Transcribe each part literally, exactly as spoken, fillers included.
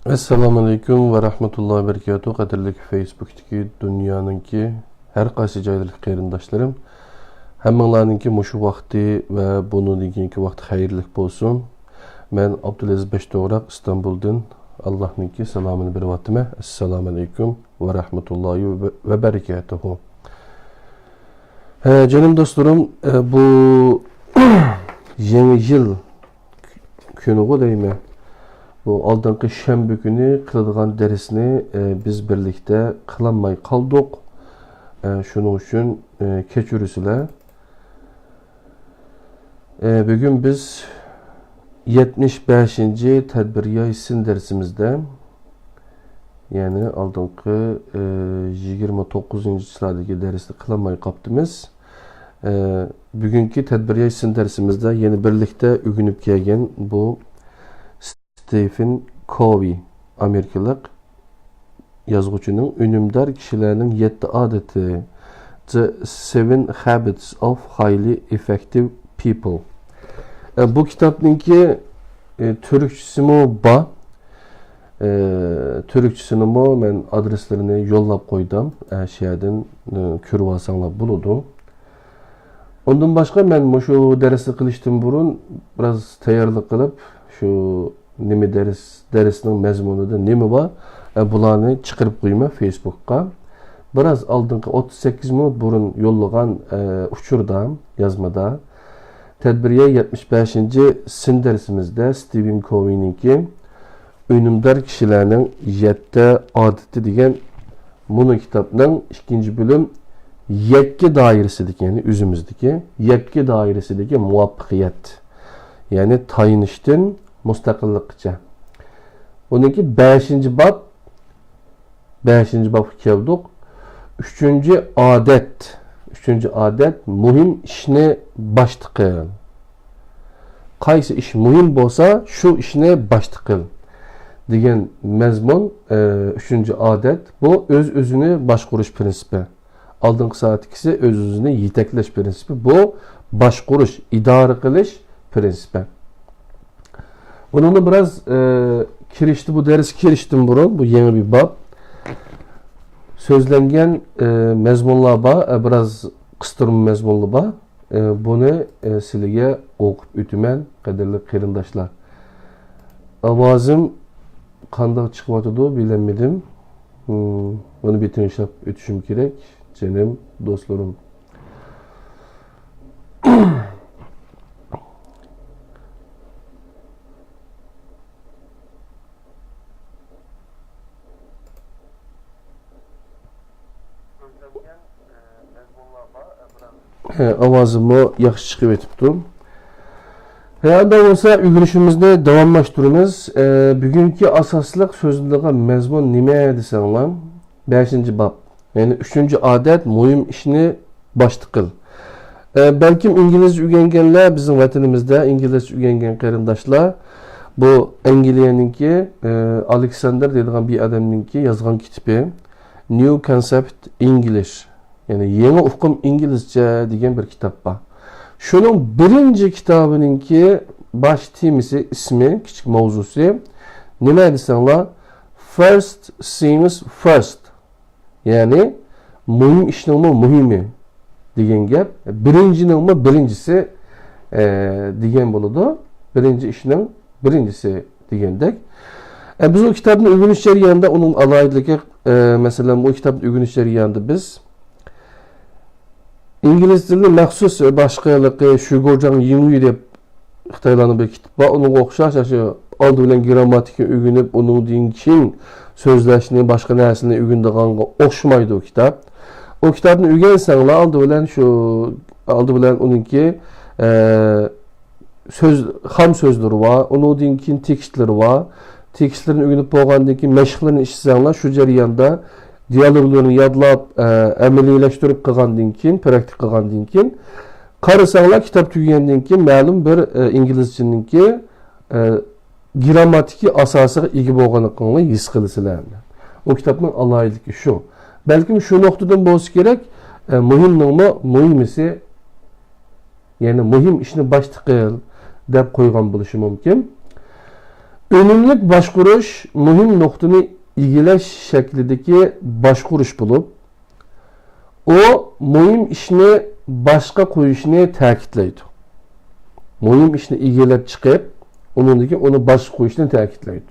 ئەسسالامۇئەلەيكۇم ۋە رەھمەتۇللاھى ۋە بەرىكاتۇھ. قەدىرلىك فېيسبۇكتىكى دۇنيانىڭكى ھەر قايسى جايلىرىدىكى قېرىنداشلىرىم، ھەممىڭلارنىڭكى مۇشۇ ۋاقتى ۋە بۇنىڭدىن كېيىنكى ۋاقتى خەيرلىك بولسۇن. مەن ئابدۇلئەزىز بەشتوغراق ئىستانبۇلدىن ئاللاھنىڭكى سالامىنى بېرىۋاتىمەن. ئەسسالامۇئەلەيكۇم ۋە رەھمەتۇللاھى ۋە بەرىكاتۇھۇ. ھە، جېنىم دوستلىرىم، ئە، بۇ يېڭى يىل كۈنىغۇ دەيمەن. بۇ ئالدىنقى شەنبە كۈنى قىلىدىغان دەرسنى، ئە، بىز بىرلىكتە قىلالماي قالدۇق. ئە، شۇنىڭ ئۈچۈن، ئە، كەچۈرىسىلەر. ئە، بۈگۈن بىز يەتمىش بەشىنچى تەدبىرىياي سىن دەرسىمىزدە، يەنى ئالدىنقى، ئە، يىگىرمە توققۇزىنچى چىسلادىكى دەرسنى قىلالماي قاپتىمىز. ئە، بۈگۈنكى تەدبىرىياي سىن دەرسىمىزدە يەنە بىرلىكتە ئۆگىنىپ كەلگەن بۇ ستېفېن كوۋى، ئامېرىكىلىق يازغۇچىنىڭ ئۈنۈمدار كىشىلەرنىڭ يەتتە ئادىتى، The Seven Habits of Highly Effective People. ئە، بۇ كىتابنىڭكى، ئە، تۈركچىسىمۇ بار. ئە، تۈركچىسىنىمۇ مەن ئادرېسلىرىنى يوللاپ قويدۇم. ئە، شۇ يەردىن، ئە، كۆرۈۋالساڭلار بولىدۇ. ئۇندىن باشقا، مەن مۇشۇ دەرسنى قىلىشتىن بۇرۇن بىراز تەييارلىق قىلىپ، شۇ نېمە دەرس، دەرسنىڭ مەزمۇنىدا نېمە بار، ئە، بۇلارنى چىقىرىپ قويىمەن فېيسبۇكقا. بىراز ئالدىنقى ئوتتۇز سەككىز مىنۇت بۇرۇن يوللىغان، ئە، ئۇچۇردا، يازمىدا، تەدبىرىيە يەتمىش بەشىنچى سىن دەرسىمىزدە ستېفېن كوۋىنىڭكى ئۈنۈمدار كىشىلەرنىڭ يەتتە ئادىتى دېگەن مۇنۇ كىتابنىڭ ئىككىنچى بۆلۈم يەككە دائىرىسىدىكى، يەنى ئۆزىمىزدىكى يەككە دائىرىسىدىكى مۇۋەپپەقىيەت، يەنى تايىنىشتىن مۇستەقىللىققىچە. بۇنىڭكى بەشىنچى باب، بەشىنچى بابقا كەلدۇق. ئۈچىنچى ئادەت، ئۈچىنچى ئادەت، مۇھىم ئىشنى باشتا قىل. قايسى ئىش مۇھىم بولسا، شۇ ئىشنى باشتا قىل، دېگەن مەزمۇن. ئە، ئۈچىنچى ئادەت، بۇ ئۆز-ئۆزىنى باشقۇرۇش پىرىنسىپى. ئالدىنقى سائەتتىكىسى ئۆز-ئۆزىنى يېتەكلەش پىرىنسىپى. بۇ باشقۇرۇش، ئىدارە قىلىش پىرىنسىپى. بۇنىڭدا بىراز، ئە، كىرىشتە، بۇ دەرسكە كىرىشتىن بۇرۇن، بۇ يېڭى بىر باب. سۆزلەنگەن، ئە، مەزمۇنلار بار، ئە، بىراز قىستۇرما مەزمۇنلار بار. ئە، بۇنى، ئە، سىلىگە ئوقۇپ ئۆتىمەن، قەدىرلىك قېرىنداشلار. ئاۋازىم قانداق چىقىۋاتىدۇ، بىلەلمىدىم. ھىم، بۇنى بىر تىڭشاپ ئۆتۈشۈم كېرەك، جېنىم دوستلىرىم. ھە، ئاۋازىممۇ ياخشى چىقىۋېتىپتۇ. ھە، ئۇنداق بولسا ئۆگىنىشىمىزنى داۋاملاشتۇرىمىز. ئە، بۈگۈنكى ئاساسلىق سۆزلىنىدىغان مەزمۇن نېمە دېسەڭلار، بەشىنچى باب. يەنى ئۈچىنچى ئادەت، مۇھىم ئىشنى باشتا قىل. ئە، بەلكىم ئىنگلىزچە ئۆگەنگەنلەر، بىزنىڭ ۋەتىنىمىزدە ئىنگلىزچە ئۆگەنگەن قېرىنداشلار، بۇ ئەنگلىيەنىڭكى، ئە، ئالېكساندېر دەيدىغان بىر ئادەمنىڭكى يازغان كىتابى، New Concept English، يەنى يېڭى ئۇقۇم ئىنگلىزچە دېگەن بىر كىتاب بار. شۇنىڭ بىرىنچى كىتابىنىڭكى باش تېمىسى، ئىسمى، كىچىك ماۋزۇسى نېمە دېسەڭلار، First Things First. يەنى، مۇھىم ئىشنىڭمۇ مۇھىمى دېگەن گەپ، بىرىنچىنىڭمۇ بىرىنچىسى، ئە، دېگەن بولىدۇ. بىرىنچى ئىشنىڭ بىرىنچىسى دېگەندەك. ئە، بىز ئۇ كىتابنى ئۆگىنىش جەريانىدا ئۇنىڭ ئالاھىدىلىكى، ئە، مەسىلەن، ئۇ كىتابنى ئۆگىنىش جەريانىدا بىز ئىنگلىز تىلىنى مەخسۇس باشقا ھېلىقى شۈگوجاڭ يىڭيۈ دەپ خىتايلارنىڭ بىر كىتابى بار، ئۇنىڭغا ئوخشاش، ئاشۇ ئالدى بىلەن گىرامماتىكا ئۆگىنىپ، ئۇنىڭدىن كېيىن سۆزلەشنى، باشقا نەرسىلەرنى ئۆگىنىدىغانغا ئوخشىمايدۇ ئۇ كىتاب. ئۇ كىتابنى ئۆگەنسەڭلار، ئالدى بىلەن شۇ، ئالدى بىلەن ئۇنىڭكى، ئە، سۆز، خام سۆزلىرى بار، ئۇنىڭدىن كېيىن تېكىستلىرى بار. تېكىستلىرىنى ئۆگىنىپ بولغاندىن كېيىن، مەشىقلىرىنى ئىشلىسەڭلار، شۇ جەرياندا دىيالوگلىرىنى يادلاپ، ئە، ئەمەلىيلەشتۈرۈپ قىلغاندىن كېيىن، پراكتىك قىلغاندىن كېيىن، قارىساڭلار، كىتاب تۈگىگەندىن كېيىن مەلۇم بىر، ئە، ئىنگلىزچىنىڭكى، ئە، گىرامماتىكى ئاساسىغا ئىگە بولغانلىقىڭلارنى ھېس قىلىسىلەر. ئۇ كىتابنىڭ ئالاھىدىلىكى شۇ. بەلكىم شۇ نۇقتىدىن بولسا كېرەك، ئە، مۇھىمنىڭمۇ مۇھىمىسى، يەنى مۇھىم ئىشنى باشتا قىل دەپ قويغان بولۇشى مۇمكىن. ئۈنۈملۈك باشقۇرۇش مۇھىم نۇقتىنى ئىگىلەش شەكلىدىكى باشقۇرۇش بولۇپ، ئۇ مۇھىم ئىشنى باشقا قويۇشنى تەكىتلەيدۇ. مۇھىم ئىشنى ئىگىلەپ چىقىپ، ئۇنىڭدىن كېيىن ئۇنى باشقا قويۇشنى تەكىتلەيدۇ.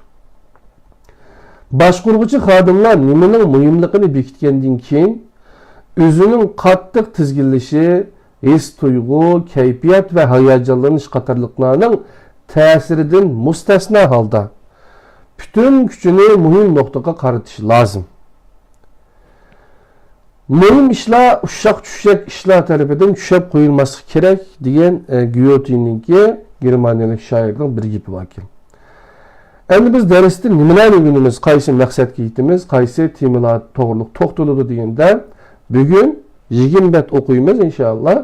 باشقۇرغۇچى خادىملار نېمىنىڭ مۇھىملىقىنى بېكىتكەندىن كېيىن، ئۆزىنىڭ قاتتىق تىزگىنلىشى، ھېس-تۇيغۇ، كەيپىيات ۋە ھاياجانلىنىش قاتارلىقلارنىڭ تەسىرىدىن مۇستەسنا ھالدا پۈتۈن كۈچىنى مۇھىم نۇقتىغا قارىتىشى لازىم. مۇھىم ئىشلار ئۇششاق-چۈششەك ئىشلار تەرىپىدىن چۈشەپ قويۇلماسلىقى كېرەك دېگەن، ئە، گيوتىننىڭكى، گېرمانىيەلىك شائىرنىڭ بىر گېپى باركەن. ئەمدى بىز دەرستە نېمىلەرنى ئۆگىنىمىز، قايسى مەقسەتكە يېتىمىز، قايسى تېمىلار توغرۇلۇق توختىلىدۇ دېگەندە، بۈگۈن يىگىرمە بەت ئوقۇيمىز، ئىنشائاللا.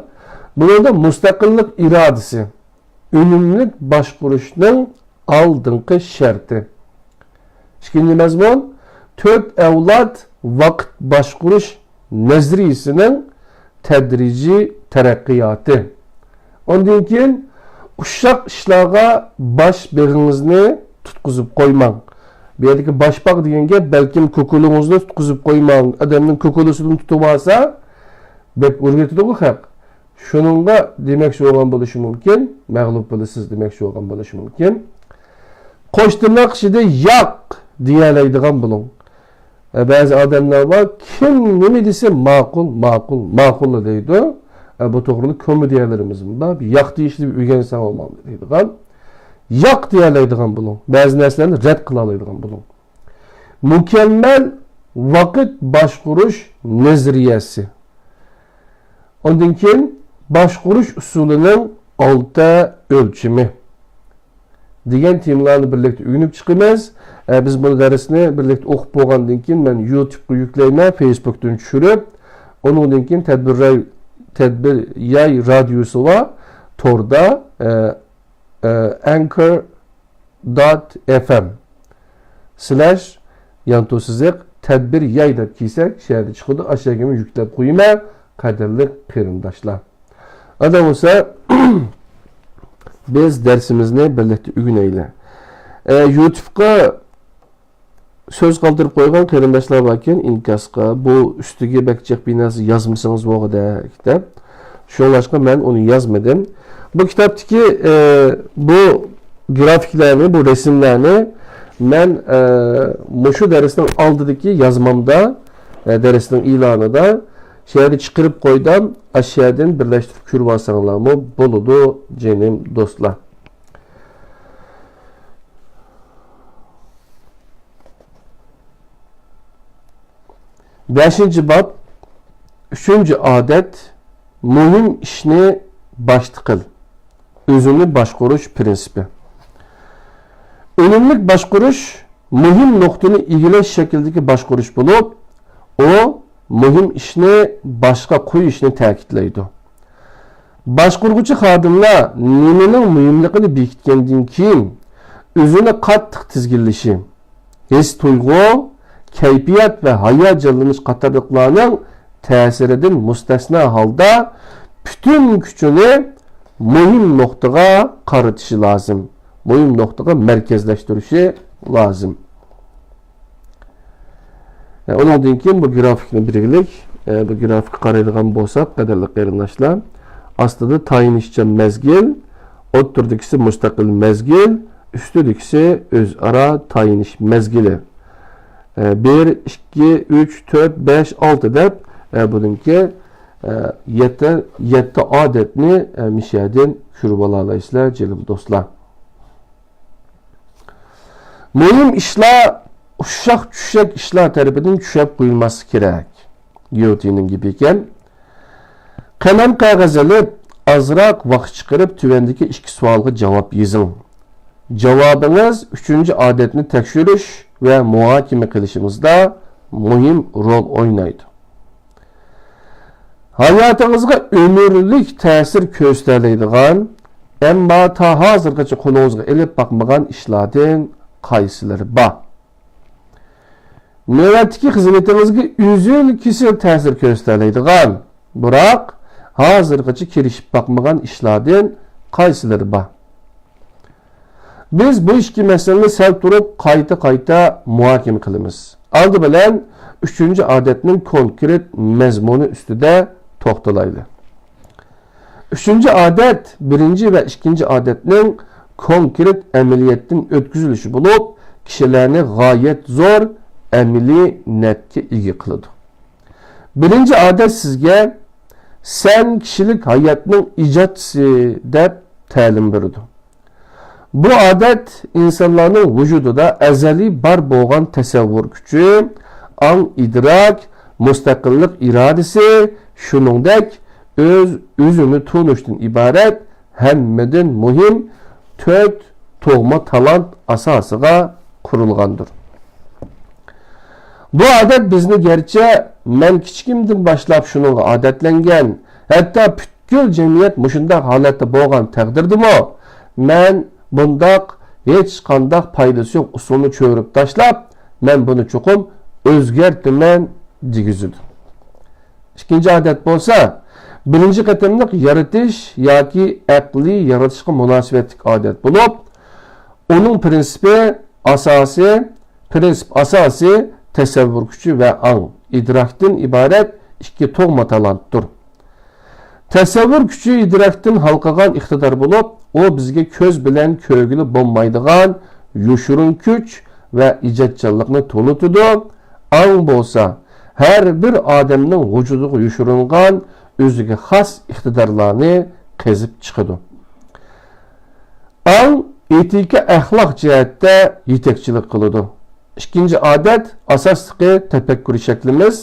بۇنىڭدا مۇستەقىللىق ئىرادىسى، ئۈنۈملۈك باشقۇرۇشنىڭ ئالدىنقى شەرتى. ئىككىنچى مەزمۇن، تۆت ئەۋلاد ۋاقىت باشقۇرۇش نەزەرىيىسىنىڭ تەدرىجىي تەرەققىياتى. ئاندىن كېيىن، ئۇششاق ئىشلارغا باش بېغىڭىزنى تۇتقۇزۇپ قويماڭ. بۇ يەردىكى باش باغ دېگەن گەپ، بەلكىم كوكۇلىڭىزنى تۇتقۇزۇپ قويماڭ. ئادەمنىڭ كوكۇلىسىدىن تۇتۇپ ئالسا، بەك ئۆرگىتىدىغۇ خەق. شۇنىڭغا دېمەكچى بولغان بولۇشى مۇمكىن، مەغلۇپ بولىسىز دېمەكچى بولغان بولۇشى مۇمكىن. قوش تىرناق ئىچىدە ياق دېيەلەيدىغان بولۇڭ. ئە، بەزى ئادەملەر بار، كىم نېمە دېسە ماقۇل، ماقۇل، ماقۇل دەيدۇ. ئە، بۇ توغرىلىق كومېدىيەلىرىمىزمۇ بار. ياق دېيىشنى ئۆگەنسەڭ بولمامدۇ دەيدىغان. ياق دېيەلەيدىغان بولۇڭ. بەزى نەرسىلەرنى رەت قىلالايدىغان بولۇڭ. مۇكەممەل ۋاقىت باشقۇرۇش نەزەرىيەسى. ئاندىن كېيىن باشقۇرۇش ئۇسۇلىنىڭ ئالتە ئۆلچىمى دېگەن تېمىلارنى بىرلىكتە ئۆگىنىپ چىقىمىز. ئە، بىز بۇ دەرسنى بىرلىكتە ئوقۇپ بولغاندىن كېيىن مەن يۇتۇبقا يۈكلەيمەن، فېيسبۇكتىن چۈشۈرۈپ، ئۇنىڭدىن كېيىن تەدبىر راي-، تەدبىر ياي رادىيوسى بار توردا، ئە، ئە، ئەنكور دوت ئېف ئېم سىلەش يانتۇ سىزىق تەدبىر ياي دەپ كىرسەك، شۇ يەردە چىقىدۇ. ئاشۇ يەرگىمۇ يۈكلەپ قويىمەن، قەدىرلىك قېرىنداشلار. ئانداق بولسا، بىز دەرسىمىزنى بىرلىكتە ئۆگىنەيلى. ئە، يۇتۇبقا سۆز قالدۇرۇپ قويغان قېرىنداشلار باركەن، ئىنكاسقا، بۇ ئۈستىگە بەك جىق بىر نەرسە يازمىسىڭىز بولغۇدەك دەپ. شۇڭلاشقا مەن ئۇنى يازمىدىم. بۇ كىتابتىكى، ئە، بۇ گرافىكلارنى، بۇ رەسىملەرنى مەن، ئە، مۇشۇ دەرسنىڭ ئالدىدىكى يازمامدا، ئە، دەرسنىڭ ئېلانىدا شۇ يەردە چىقىرىپ قويدۇم. ئاشۇ يەردىن بىرلەشتۈرۈپ كۆرۈۋالساڭلارمۇ بولىدۇ، جېنىم دوستلار. بەشىنچى باب، ئۈچىنچى ئادەت، مۇھىم ئىشنى باشتا قىل. ئۆزۈڭنى باشقۇرۇش پىرىنسىپى. ئۈنۈملۈك باشقۇرۇش مۇھىم نۇقتىنى ئىگىلەش شەكلىدىكى باشقۇرۇش بولۇپ، ئۇ مۇھىم ئىشنى باشقا قويۇشنى تەكىتلەيدۇ. باشقۇرغۇچى خادىملار نېمىنىڭ مۇھىملىقىنى بېكىتكەندىن كېيىن، ئۆزىنى قاتتىق تىزگىنلىشى، ھېس-تۇيغۇ، كەيپىيات ۋە ھاياجانلىنىش قاتارلىقلارنىڭ تەسىرىدىن مۇستەسنا ھالدا پۈتۈن كۈچىنى مۇھىم نۇقتىغا قارىتىشى لازىم، مۇھىم نۇقتىغا مەركەزلەشتۈرۈشى لازىم. ئۇنىڭدىن كېيىن بۇ گرافىكنى بىرگىلىك، بۇ گرافىكقا قارايدىغان بولساق، قەدىرلىك قېرىنداشلار، ئاستىدا تايىنىشچان مەزگىل، ئوتتۇرىدىكىسى مۇستەقىل مەزگىل، ئۈستىدىكىسى ئۆزئارا تايىنىش مەزگىلى. بىر، ئىككى، ئۈچ، تۆت، بەش، ئالتە دەپ، بۇنىڭكى، يەتتە، يەتتە ئادەتنى مىشەدىن كۆرۈپ ئالالايسىلەر، جېنىم دوستلار. مۇھىم ئىشلار ئۇششاق-چۈششەك ئىشلار تەرىپىدىن چۈشەپ قويۇلماسلىقى كېرەك. گيوتىنىڭ گېپى ئىكەن. قەلەم قەغەز ئېلىپ، ئازراق ۋاقىت چىقىرىپ، تۆۋەندىكى ئىككى سوئالغا جاۋاب يېزىڭ. جاۋابىڭىز ئۈچىنچى ئادەتنى تەكشۈرۈش ۋە مۇھاكىمە قىلىشىمىزدا مۇھىم رول ئوينايدۇ. ھاياتىڭىزغا ئۆمۈرلۈك تەسىر كۆرسىتەلەيدىغان، ئەمما تا ھازىرغىچە قولىڭىزغا ئېلىپ باقمىغان ئىشلاردىن قايسىلىرى بار؟ نۆۋەتتىكى خىزمىتىڭىزگە ئۈزۈل-كېسىل تەسىر كۆرسىتەلەيدىغان، بىراق ھازىرغىچە كىرىشىپ باقمىغان ئىشلاردىن قايسىلىرى بار؟ بىز بۇ ئىككى مەسىلىنى سەل تۇرۇپ قايتا-قايتا مۇھاكىمە قىلىمىز. ئالدى بىلەن ئۈچىنچى ئادەتنىڭ كونكرېت مەزمۇنى ئۈستىدە توختىلايلى. ئۈچىنچى ئادەت بىرىنچى ۋە ئىككىنچى ئادەتنىڭ كونكرېت ئەمەلىيەتتىن ئۆتكۈزۈلۈشى بولۇپ، كىشىلەرنى غايەت زور ئەمەلىي نەپكە ئىگە قىلىدۇ. بىرىنچى ئادەت سىزگە «سەن كىشىلىك ھاياتنىڭ ئىجادچىسى» دەپ تەلىم بېرىدۇ. بۇ ئادەت ئىنسانلارنىڭ ۋۇجۇدىدا ئەزەلىي بار بولغان تەسەۋۋۇر كۈچى، ئاڭ ئىدراك، مۇستەقىللىق ئىرادىسى، شۇنىڭدەك ئۆز ئۆزىنى تونۇشتىن ئىبارەت ھەممىدىن مۇھىم تۆت تۇغما تالانت ئاساسىغا قۇرۇلغاندۇر. بۇ ئادەت بىزنى گەرچە مەن كىچىكىمدىن باشلاپ شۇنىڭغا ئادەتلەنگەن، ھەتتا پۈتكۈل جەمئىيەت مۇشۇنداق ھالەتتە بولغان تەقدىردىمۇ، مەن بۇنداق ھېچقانداق پايدىسى يوق ئۇسۇلنى چۆرۈپ تاشلاپ، مەن بۇنى چوقۇم ئۆزگەرتىمەن دېگۈزىدۇ. ئىككىنچى ئادەت بولسا، بىرىنچى قېتىملىق يارىتىش ياكى ئەقلىي يارىتىشقا مۇناسىۋەتلىك ئادەت بولۇپ، ئۇنىڭ پىرىنسىپى ئاساسى، پىرىنسىپ ئاساسى تەسەۋۋۇر كۈچى ۋە ئاڭ، ئىدراكتىن ئىبارەت ئىككى تۇغما تالانتتۇر. تەسەۋۋۇر كۈچى ئىدراكتىن ھالقىغان ئىقتىدار بولۇپ، ئۇ بىزگە كۆز بىلەن كۆرگىلى بولمايدىغان يوشۇرۇن كۈچ ۋە ئىجادچانلىقنى تونۇتىدۇ. ئاڭ بولسا، ھەر بىر ئادەمنىڭ ۋۇجۇدىغا يوشۇرۇنغان ئۆزىگە خاس ئىقتىدارلارنى قېزىپ چىقىدۇ. ئاڭ ئېتىكا ئەخلاق جەھەتتە يېتەكچىلىك قىلىدۇ. ئىككىنچى ئادەت ئاساسلىقى تەپەككۇر شەكلىمىز،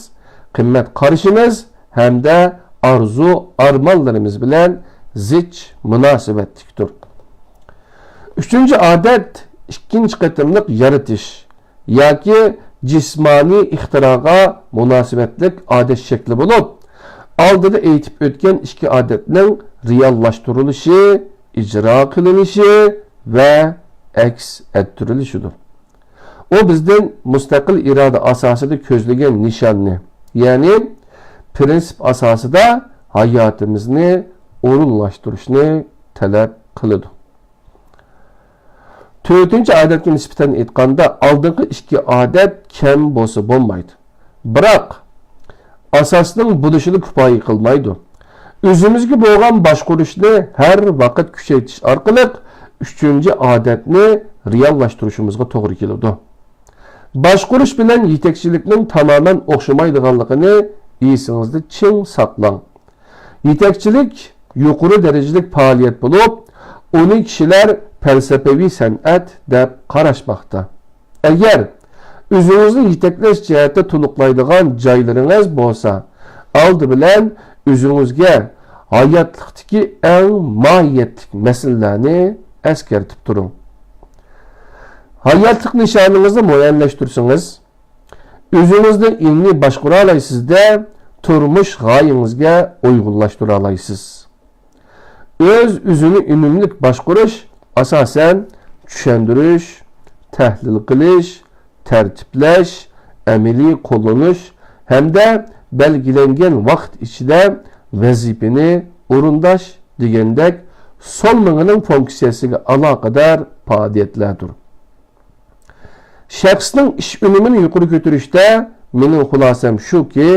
قىممەت قارىشىمىز ھەمدە ئارزۇ ئارمانلىرىمىز بىلەن زىچ مۇناسىۋەتلىكتۇر. ئۈچىنچى ئادەت ئىككىنچى قېتىملىق يارىتىش ياكى جىسمانىي ئىختىراغا مۇناسىۋەتلىك ئادەت شەكلى بولۇپ، ئالدىدا ئېيتىپ ئۆتكەن ئىككى ئادەتنىڭ رېئاللاشتۇرۇلۇشى، ئىجرا قىلىنىشى ۋە ئەكس ئەتتۈرۈلۈشىدۇر. ئۇ بىزدىن مۇستەقىل ئىرادە ئاساسىدا كۆزلىگەن نىشاننى، يەنى پىرىنسىپ ئاساسىدا ھاياتىمىزنى ئورۇنلاشتۇرۇشنى تەلەپ قىلىدۇ. تۆتىنچى ئادەتكە نىسبەتەن ئېيتقاندا، ئالدىنقى ئىككى ئادەت كەم بولسا بولمايدۇ. بىراق، ئاساسنىڭ بولۇشىلا كۇپايە قىلمايدۇ. ئۆزىمىزگە بولغان باشقۇرۇشنى ھەر ۋاقىت كۈچەيتىش ئارقىلىق ئۈچىنچى ئادەتنى رېئاللاشتۇرۇشىمىزغا توغرا كېلىدۇ. باشقۇرۇش بىلەن يېتەكچىلىكنىڭ تامامەن ئوخشىمايدىغانلىقىنى ئېسىڭىزدە چىڭ ساقلاڭ. يېتەكچىلىك يۇقىرى دەرىجىلىك پائالىيەت بولۇپ، ئۇنى كىشىلەر پەلسەپىۋى سەنئەت دەپ قاراشماقتا. ئەگەر ئۆزىڭىزنى يېتەكلەش جەھەتتە تولۇقلايدىغان جايلىرىڭىز بولسا، ئالدى بىلەن ئۆزىڭىزگە ھاياتلىقتىكى ئەڭ ماھىيەتلىك مەسىلىلەرنى ئەسكەرتىپ تۇرۇڭ. ھاياتلىق نىشانىڭىزنى مۇئەييەنلەشتۈرسىڭىز، ئۆزىڭىزنى ئىلمىي باشقۇرالايسىز-دە، تۇرمۇش غايىڭىزگە ئۇيغۇنلاشتۇرالايسىز. ئۆز-ئۆزىنى ئۈنۈملۈك باشقۇرۇش، ئاساسەن، چۈشەندۈرۈش، تەھلىل قىلىش، تەرتىپلەش، ئەمەلىي قوللىنىش ھەمدە بەلگىلەنگەن ۋاقىت ئىچىدە ۋەزىپىنى ئورۇنداش دېگەندەك سول مېڭىنىڭ فۇنكسىيەسىگە ئالاقىدار پائالىيەتلەردۇر. شەخسنىڭ ئىش ئۈنۈمىنى يۇقىرى كۆتۈرۈشتە مېنىڭ خۇلاسەم شۇكى،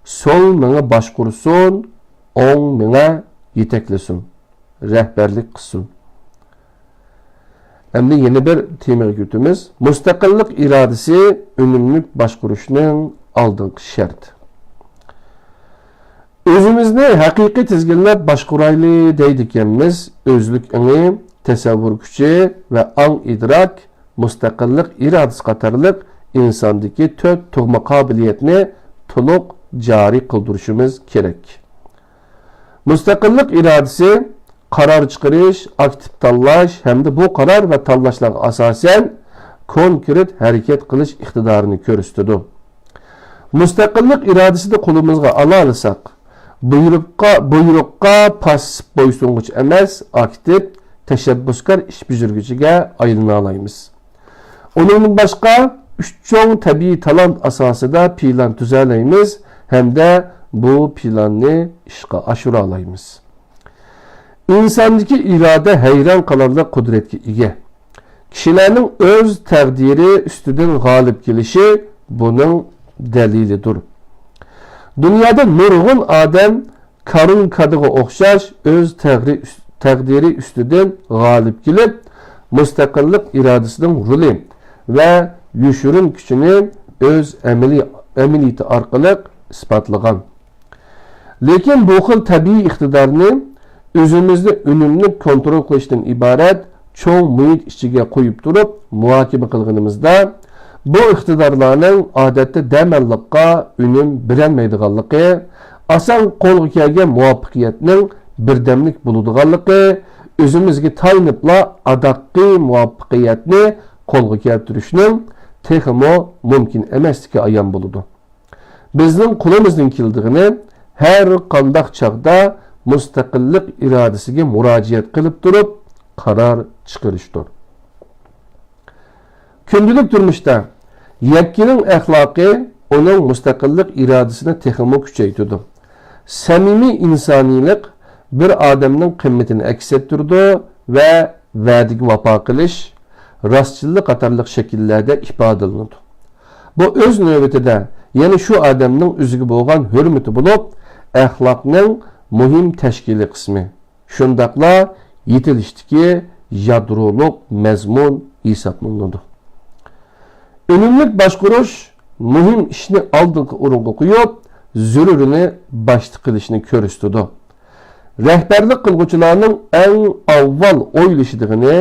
سول مېڭە باشقۇرسۇن، ئوڭ مېڭە يېتەكلىسۇن، رەھبەرلىك قىلسۇن. ئەمدى يەنە بىر تېمىغا كۆتىمىز. مۇستەقىللىق ئىرادىسى ئۈنۈملۈك باشقۇرۇشنىڭ ئالدىنقى شەرتى. ئۆزىمىزنى ھەقىقىي تىزگىنلەپ باشقۇرايلى دەيدىكەنمىز، ئۆزلۈك ئېڭى، تەسەۋۋۇر كۈچى ۋە ئاڭ ئىدراك، مۇستەقىللىق ئىرادىسى قاتارلىق ئىنساندىكى تۆت تۇغما قابىلىيەتنى تولۇق جارى قىلدۇرۇشىمىز كېرەك. مۇستەقىللىق ئىرادىسى قارار چىقىرىش، ئاكتىپ تاللاش ھەمدە بۇ قارار ۋە تاللاشلارغا ئاساسەن كونكرېت ھەرىكەت قىلىش ئىقتىدارىنى كۆرسىتىدۇ. مۇستەقىللىق ئىرادىسىنى قولىمىزغا ئالالىساق، بۇيرۇققا، بۇيرۇققا پاسسىپ بويسۇنغۇچى ئەمەس، ئاكتىپ، تەشەببۇسكار ئىش بېجىرگۈچىگە ئايلىنالايمىز. ئۇنىڭدىن باشقا، ئۈچ چوڭ تەبىئىي تالانت ئاساسىدا پىلان تۈزەلەيمىز ھەمدە بۇ پىلاننى ئىشقا ئاشۇرالايمىز. ئىنساندىكى ئىرادە ھەيران قالارلىق قۇدرەتكە ئىگە. كىشىلەرنىڭ ئۆز تەقدىرى ئۈستىدىن غالىب كېلىشى بۇنىڭ دەلىلىدۇر. دۇنيادا نۇرغۇن ئادەم كارۇنكادىغا ئوخشاش ئۆز تەغرى-، تەقدىرى ئۈستىدىن غالىب كېلىپ، مۇستەقىللىق ئىرادىسىنىڭ رولى ۋە يوشۇرۇن كۈچىنى ئۆز ئەمەلىي-، ئەمەلىيىتى ئارقىلىق ئىسپاتلىغان. لېكىن بۇ خىل تەبىئىي ئىقتىدارنى ئۆزىمىزنى ئۈنۈملۈك كونترول قىلىشتىن ئىبارەت چوڭ مۇھىت ئىچىگە قويۇپ تۇرۇپ مۇھاكىمە قىلغىنىمىزدا، بۇ ئىقتىدارلارنىڭ ئادەتتە دەماللىققا ئۈنۈم بېرەلمەيدىغانلىقى، ئاسان قولغا كەلگەن مۇۋەپپەقىيەتنىڭ بىردەملىك بولىدىغانلىقى، ئۆزىمىزگە تايىنىپلا ئاداققى مۇۋەپپەقىيەتنى قولغا كەلتۈرۈشنىڭ تېخىمۇ مۇمكىن ئەمەسلىكى ئايان بولىدۇ. بىزنىڭ قولىمىزدىن كېلىدىغىنى ھەر قانداق چاغدا مۇستەقىللىق ئىرادىسىگە مۇراجىئەت قىلىپ تۇرۇپ قارار چىقىرىشتۇر. كۈندىلىك تۇرمۇشتا يەككىنىڭ ئەخلاقى ئۇنىڭ مۇستەقىللىق ئىرادىسىنى تېخىمۇ كۈچەيتىدۇ. سەمىمىي ئىنسانىيلىق بىر ئادەمنىڭ قىممىتىنى ئەكس ئەتتۈرىدۇ ۋە ۋەدىگە ۋاپا قىلىش، راستچىللىق قاتارلىق شەكىللەردە ئىپادىلىنىدۇ. بۇ ئۆز نۆۋىتىدە يەنە شۇ ئادەمنىڭ ئۆزىگە بولغان ھۆرمىتى بولۇپ، ئەخلاقنىڭ مۇھىم تەشكىلىي قىسمى، شۇنداقلا يېتىلىشتىكى يادرولۇق مەزمۇن ھېسابلىنىدۇ. ئۈنۈملۈك باشقۇرۇش مۇھىم ئىشنى ئالدىنقى ئورۇنغا قويۇپ، زۆرۈرىنى باشتا قىلىشنى كۆرسىتىدۇ. رەھبەرلىك قىلغۇچىلارنىڭ ئەڭ ئاۋۋال ئويلىشىدىغىنى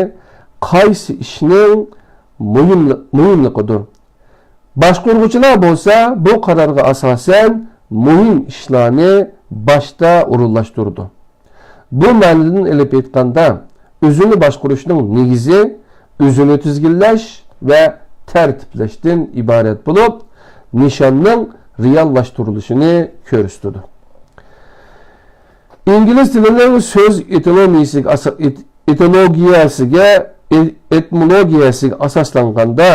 قايسى ئىشنىڭ مۇھىملىق-، مۇھىملىقىدۇر. باشقۇرغۇچىلار بولسا بۇ قارارغا ئاساسەن مۇھىم ئىشلارنى باشتا ئورۇنلاشتۇرىدۇ. بۇ مەنىدىن ئېلىپ ئېيتقاندا، ئۆزىنى باشقۇرۇشنىڭ نېگىزى ئۆزىنى تىزگىنلەش ۋە تەرتىپلەشتىن ئىبارەت بولۇپ، نىشاننىڭ رېئاللاشتۇرۇلۇشىنى كۆرسىتىدۇ. ئىنگلىز تىلىنىڭ سۆز ئېتىلومىيىسىگە ئاسا-، ئېت-، ئېتىلوگىيەسىگە، ئې-، ئېتىمولوگىيەسىگە ئاساسلانغاندا،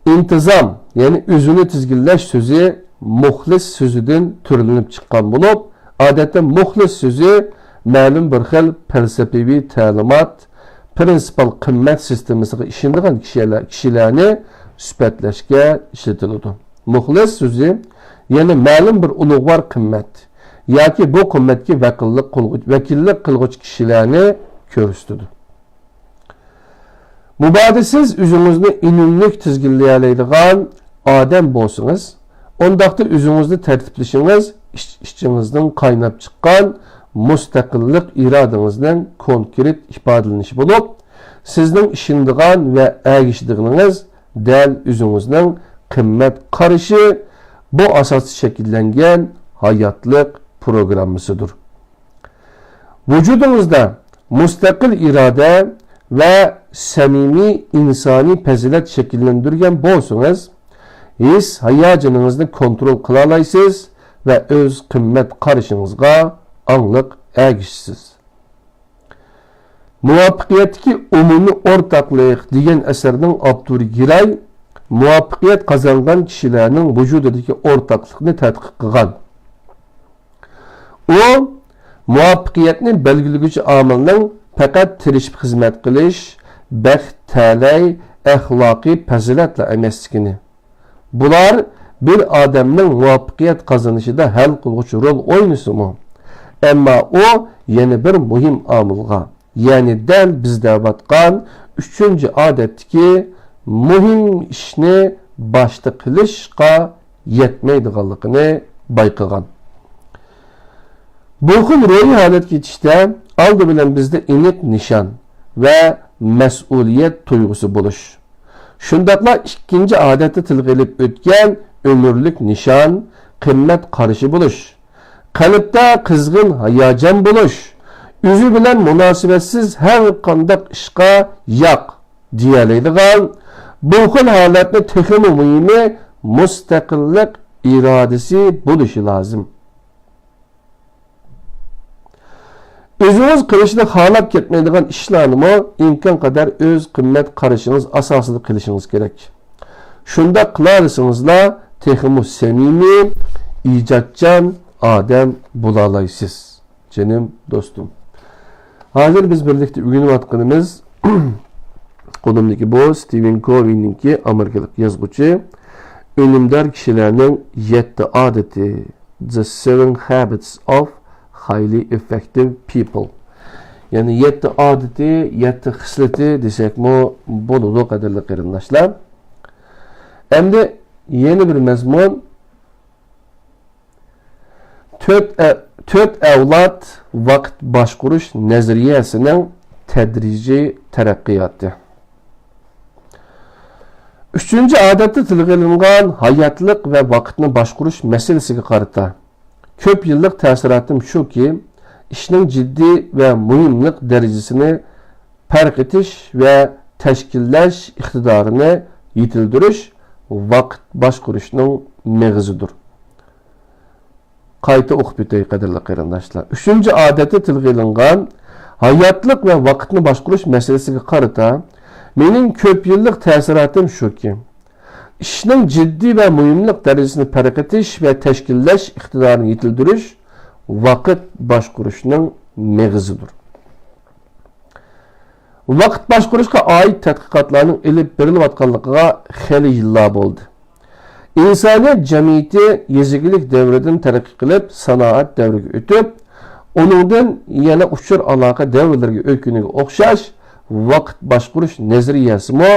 ئىنتىزام، يەنى ئۆزىنى تىزگىنلەش سۆزى مۇخلىس سۆزىدىن تۈرلىنىپ چىققان بولۇپ، ئادەتتە مۇخلىس سۆزى مەلۇم بىر خىل پەلسەپىۋى تەلىمات، پرىنسىپال قىممەت سىستېمىسىغا ئىشىنىدىغان كىشىلەر، كىشىلەرنى سۈپەتلەشكە ئىشلىتىلىدۇ. مۇخلىس سۆزى يەنى مەلۇم بىر ئۇلۇغۋار قىممەت ياكى بۇ قىممەتكە ۋەكىللىك قىلغۇچ-، ۋەكىللىك قىلغۇچى كىشىلەرنى كۆرسىتىدۇ. مۇبادا سىز ئۆزىڭىزنى ئۈنۈملۈك تىزگىنلىيەلەيدىغان ئادەم بولسىڭىز، ئۇنداقتا ئۆزىڭىزنى تەرتىپلىشىڭىز ئىچ-، ئىچىڭىزدىن قايناپ چىققان مۇستەقىللىق ئىرادىڭىزنىڭ كونكرېت ئىپادىلىنىشى بولۇپ، سىزنىڭ ئىشىنىدىغان ۋە ئەگىشىدىغىنىڭىز دەل ئۆزىڭىزنىڭ قىممەت قارىشى، بۇ ئاساستا شەكىللەنگەن ھاياتلىق پروگراممىسىدۇر. ۋۇجۇدىڭىزدا مۇستەقىل ئىرادە ۋە سەمىمىي ئىنسانىي پەزىلەت شەكىللەندۈرگەن بولسىڭىز، ھېس ھاياجىنىڭىزنى كونترول قىلالايسىز ۋە ئۆز قىممەت قارىشىڭىزغا ئاڭلىق ئەگىشىسىز. مۇۋەپپەقىيەتتىكى ئومۇمىي ئورتاقلىق دېگەن ئەسەرنىڭ ئاپتورى گىراي مۇۋەپپەقىيەت قازانغان كىشىلەرنىڭ ۋۇجۇدىدىكى ئورتاقلىقنى تەتقىق قىلغان. ئۇ مۇۋەپپەقىيەتنى بەلگىلىگۈچى ئامىلنىڭ پەقەت تىرىشىپ خىزمەت قىلىش، بەخت، تەلەي، ئەخلاقىي پەزىلەتلا ئەمەسلىكىنى، بۇلار بىر ئادەمنىڭ مۇۋەپپەقىيەت قازىنىشىدا ھەل قىلغۇچى رول ئوينىسىمۇ، ئەمما ئۇ يەنە بىر مۇھىم ئامىلغا، يەنى دەل بىز دەۋاتقان ئۈچىنچى ئادەتتىكى مۇھىم ئىشنى باشتا قىلىشقا يەتمەيدىغانلىقىنى بايقىغان. بۇ خىل روھىي ھالەتكە يېتىشتە ئالدى بىلەن بىزدە ئېنىق نىشان ۋە مەسئۇلىيەت تۇيغۇسى بولۇش، شۇنداقلا ئىككىنچى ئادەتتە تىلغا ئېلىپ ئۆتكەن ئۆمۈرلۈك نىشان، قىممەت قارىشى بولۇش، قەلبتە قىزغىن ھاياجان بولۇش، ئۆزى بىلەن مۇناسىۋەتسىز ھەر قانداق ئىشقا ياق دېيەلەيدىغان، بۇ خىل ھالەتنى تېخىمۇ مۇھىمى مۇستەقىللىق ئىرادىسى بولۇشى لازىم. ئۆزىڭىز قىلىشنى خالاپ كەتمەيدىغان ئىشلارنىمۇ ئىمكان قەدەر ئۆز قىممەت قارىشىڭىز ئاساسىدا قىلىشىڭىز كېرەك. شۇنداق قىلالىسىڭىزلا تېخىمۇ سەمىمىي، ئىجادچان ئادەم بولالايسىز. جېنىم دوستۇم، ھازىر بىز بىرلىكتە ئۆگىنىۋاتقىنىمىز قولۇمدىكى بۇ ستىۋېن كوۋىنىڭكى، ئامېرىكىلىق يازغۇچى، ئۈنۈمدار كىشىلەرنىڭ يەتتە ئادىتى، The Seven Habits of Highly Effective People. يەنى يەتتە ئادىتى، يەتتە خىسلىتى دېسەكمۇ بولىدۇ، قەدىرلىك قېرىنداشلار. ئەمدى يەنە بىر مەزمۇن، تۆت ئە-، تۆت ئەۋلاد ۋاقىت باشقۇرۇش نەزەرىيەسىنىڭ تەدرىجىي تەرەققىياتى. ئۈچىنچى ئادەتتە تىلغا ئېلىنغان ھاياتلىق ۋە ۋاقىتنى باشقۇرۇش مەسىلىسىگە قارىتا، كۆپ يىللىق تەسىراتىم شۇكى، ئىشنىڭ جىددىي ۋە مۇھىملىق دەرىجىسىنى پەرق ئېتىش ۋە تەشكىللەش ئىقتىدارىنى يېتىلدۈرۈش ۋاقىت باشقۇرۇشنىڭ مېغىزىدۇر. قايتا ئوقۇپ ئۆتەي، قەدىرلىك قېرىنداشلار. ئۈچىنچى ئادەتتە تىلغا ئېلىنغان ھاياتلىق ۋە ۋاقىتنى باشقۇرۇش مەسىلىسىگە قارىتا، مېنىڭ كۆپ يىللىق تەسىراتىم شۇكى، ئىشنىڭ جىددىي ۋە مۇھىملىق دەرىجىسىنى پەرق ئېتىش ۋە تەشكىللەش ئىقتىدارىنى يېتىلدۈرۈش ۋاقىت باشقۇرۇشنىڭ مېغىزىدۇر. ۋاقىت باشقۇرۇشقا ئائىت تەتقىقاتلارنىڭ ئېلىپ بېرىلىۋاتقانلىقىغا خېلى يىللار بولدى. ئىنسانىيەت جەمئىيىتى يېزا ئىگىلىك دەۋرىدىن تەرەققىي قىلىپ، سانائەت دەۋرىگە ئۆتۈپ، ئۇنىڭدىن يەنە ئۇچۇر ئالاقە دەۋرلىرىگە ئۆتكىنىگە ئوخشاش، ۋاقىت باشقۇرۇش نەزەرىيەسىمۇ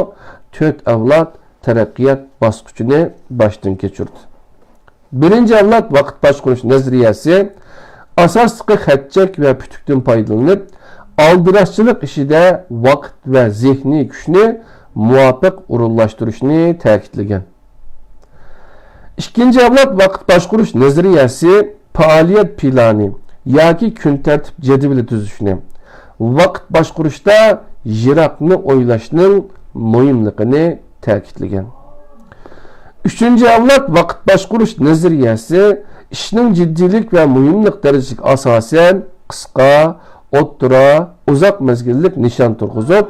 تۆت ئەۋلاد تەرەققىيات باسقۇچىنى باشتىن كەچۈردى. بىرىنچى ئەۋلاد ۋاقىت باشقۇرۇش نەزەرىيەسى ئاساسلىقى خەت-چەك ۋە پۈتۈكتىن پايدىلىنىپ، ئالدىراشچىلىق ئىچىدە ۋاقىت ۋە زېھنىي كۈچنى مۇۋاپىق ئورۇنلاشتۇرۇشنى تەكىتلىگەن. ئىككىنچى ئەۋلاد ۋاقىت باشقۇرۇش نەزەرىيەسى پائالىيەت پىلانى ياكى كۈن تەرتىپ جەدۋىلى تۈزۈشنى، ۋاقىت باشقۇرۇشتا يىراقنى ئويلاشنىڭ مۇھىملىقىنى تەكىتلىگەن. ئۈچىنچى ئەۋلاد ۋاقىت باشقۇرۇش نەزەرىيەسى ئىشنىڭ جىددىيلىك ۋە مۇھىملىق دەرىجىسىگە ئاساسەن، قىسقا، ئوتتۇرا، ئۇزاق مەزگىللىك نىشان تۇرغۇزۇپ،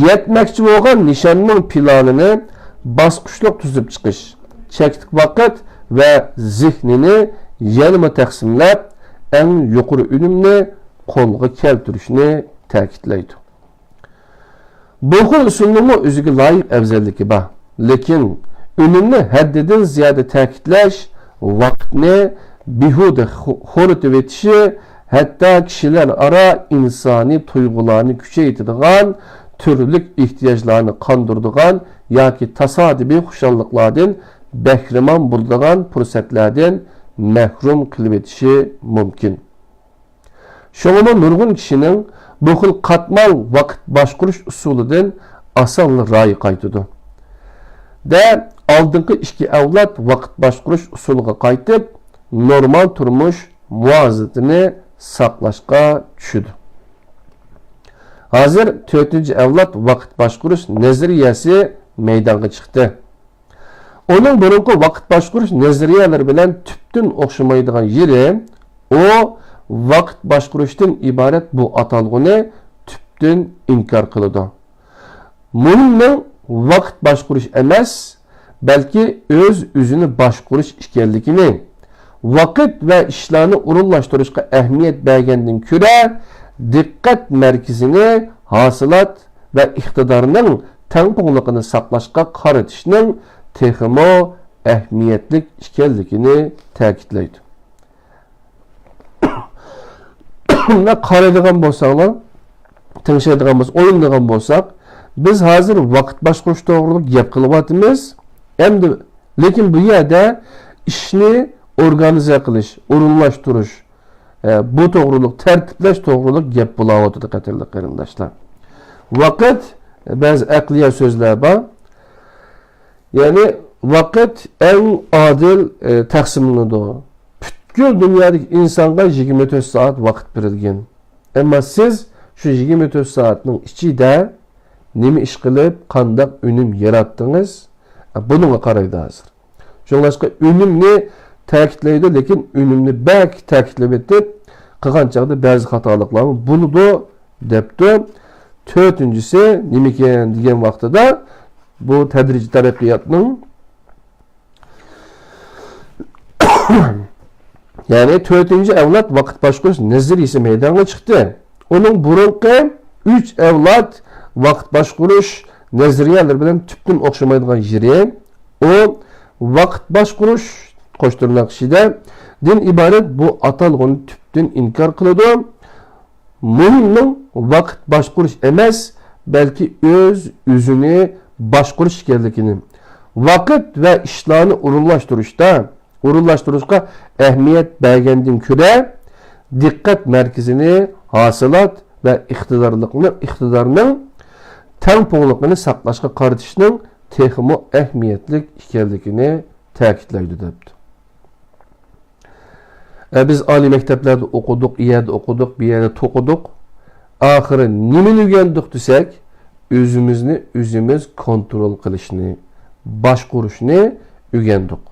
يەتمەكچى بولغان نىشاننىڭ پىلانىنى باسقۇچلۇق تۈزۈپ چىقىش، چەكلىك ۋاقىت ۋە زېھنىنى يەنىمۇ تەقسىملەپ، ئەڭ يۇقىرى ئۈنۈمنى قولغا كەلتۈرۈشنى تەكىتلەيدۇ. بۇ خىل ئۇسۇلنىڭمۇ ئۆزىگە لايىق ئەۋزەللىكى بار. لېكىن ئۈنۈمنى ھەددىدىن زىيادە تەكىتلەش ۋاقىتنى بىھۇدە خو-، خورىتىۋېتىشى، ھەتتا كىشىلەر ئارا ئىنسانىي تۇيغۇلارنى كۈچەيتىدىغان، تۈرلۈك ئېھتىياجلارنى قاندۇرىدىغان ياكى تاسادىپىي خۇشاللىقلاردىن بەھرىمەن بولىدىغان پۇرسەتلەردىن مەھرۇم قىلىۋېتىشى مۇمكىن. شۇڭىمۇ نۇرغۇن كىشىنىڭ بۇ خىل قاتمال ۋاقىت باشقۇرۇش ئۇسۇلىدىن ئاسانلا رايى قايتىدۇ. دە، ئالدىنقى ئىككى ئەۋلاد ۋاقىت باشقۇرۇش ئۇسۇلىغا قايتىپ، نورمال تۇرمۇش مۇۋازىنىتىنى ساقلاشقا چۈشىدۇ. ھازىر تۆتىنچى ئەۋلاد ۋاقىت باشقۇرۇش نەزەرىيەسى مەيدانغا چىقتى. ئۇنىڭ بۇرۇنقى ۋاقىت باشقۇرۇش نەزەرىيەلىرى بىلەن تۈپتىن ئوخشىمايدىغان يېرى، ئۇ ۋاقىت باشقۇرۇشتىن ئىبارەت بۇ ئاتالغۇنى تۈپتىن ئىنكار قىلىدۇ. مۇھىمنىڭ ۋاقىت باشقۇرۇش ئەمەس، بەلكى ئۆز-ئۆزىنى باشقۇرۇش ئىكەنلىكىنى، ۋاقىت ۋە ئىشلارنى ئورۇنلاشتۇرۇشقا ئەھمىيەت بەرگەندىن كۆرە، دىققەت مەركىزىنى ھاسىلات ۋە ئىقتىدارنىڭ تەڭپۇڭلۇقىنى ساقلاشقا قارىتىشنىڭ تېخىمۇ ئەھمىيەتلىك ئىكەنلىكىنى تەكىتلەيدۇ. مۇنداق قارايدىغان بولساڭلار، تىڭشايدىغان بولساق، ئويلىنىدىغان بولساق، بىز ھازىر ۋاقىت باشقۇرۇش توغرىلىق گەپ قىلىۋاتىمىز. ئەمدى، لېكىن بۇ يەردە ئىشنى ئورگانىزە قىلىش، ئورۇنلاشتۇرۇش، ئە، بۇ توغرىلىق، تەرتىپلەش توغرىلىق گەپ بولاۋاتىدۇ، قەدىرلىك قېرىنداشلار. ۋاقىت، بەزى ئەقلىيە سۆزلەر بار. يەنى ۋاقىت ئەڭ ئادىل، ئە، تەقسىملىنىدۇ. پۈتكۈل دۇنيادىكى ئىنسانغا يىگىرمە تۆت سائەت ۋاقىت بېرىلگەن. ئەمما سىز شۇ يىگىرمە تۆت سائەتنىڭ ئىچىدە نېمە ئىش قىلىپ، قانداق ئۈنۈم ياراتتىڭىز؟ ئە، بۇنىڭغا قارايدۇ ھازىر. شۇڭلاشقا ئۈنۈمنى تەكىتلەيدۇ، لېكىن ئۈنۈمنى بەك تەكىتلەپ ئېتىپ، قىلغان چاغدا بەزى خاتالىقلارمۇ بولىدۇ، دەپتۇ. تۆتىنچىسى نېمىكەن دېگەن ۋاقتىدا، بۇ تەدرىجىي تەرەققىياتنىڭ، يەنى تۆتىنچى ئەۋلاد ۋاقىت باشقۇرۇش نەزەرىيىسى مەيدانغا چىقتى. ئۇنىڭ بۇرۇنقى ئۈچ ئەۋلاد ۋاقىت باشقۇرۇش نەزەرىيەلىرى بىلەن تۈپتىن ئوخشىمايدىغان يېرى، ئۇ ۋاقىت باشقۇرۇش، قوش تىرناق ئىچىدە، دىن ئىبارەت بۇ ئاتالغۇنى تۈپتىن ئىنكار قىلىدۇ. مۇھىمنىڭ ۋاقىت باشقۇرۇش ئەمەس، بەلكى ئۆز-ئۆزىنى باشقۇرۇش ئىكەنلىكىنى، ۋاقىت ۋە ئىشلارنى ئورۇنلاشتۇرۇشتا، ئورۇنلاشتۇرۇشقا ئەھمىيەت بەرگەندىن كۆرە، دىققەت مەركىزىنى ھاسىلات ۋە ئىقتىدارلىقنى، ئىقتىدارنىڭ تەڭپۇڭلۇقىنى ساقلاشقا قارىتىشنىڭ تېخىمۇ ئەھمىيەتلىك ئىكەنلىكىنى تەكىتلەيدۇ، دەپتۇ. ئە، بىز ئالىي مەكتەپلەردە ئوقۇدۇق، ئۇ يەردە ئوقۇدۇق، بۇ يەردە توقۇدۇق. ئاخىرى نېمىنى ئۆگەندۇق دېسەك، ئۆزىمىزنى ئۆزىمىز كونترول قىلىشنى، باشقۇرۇشنى ئۆگەندۇق.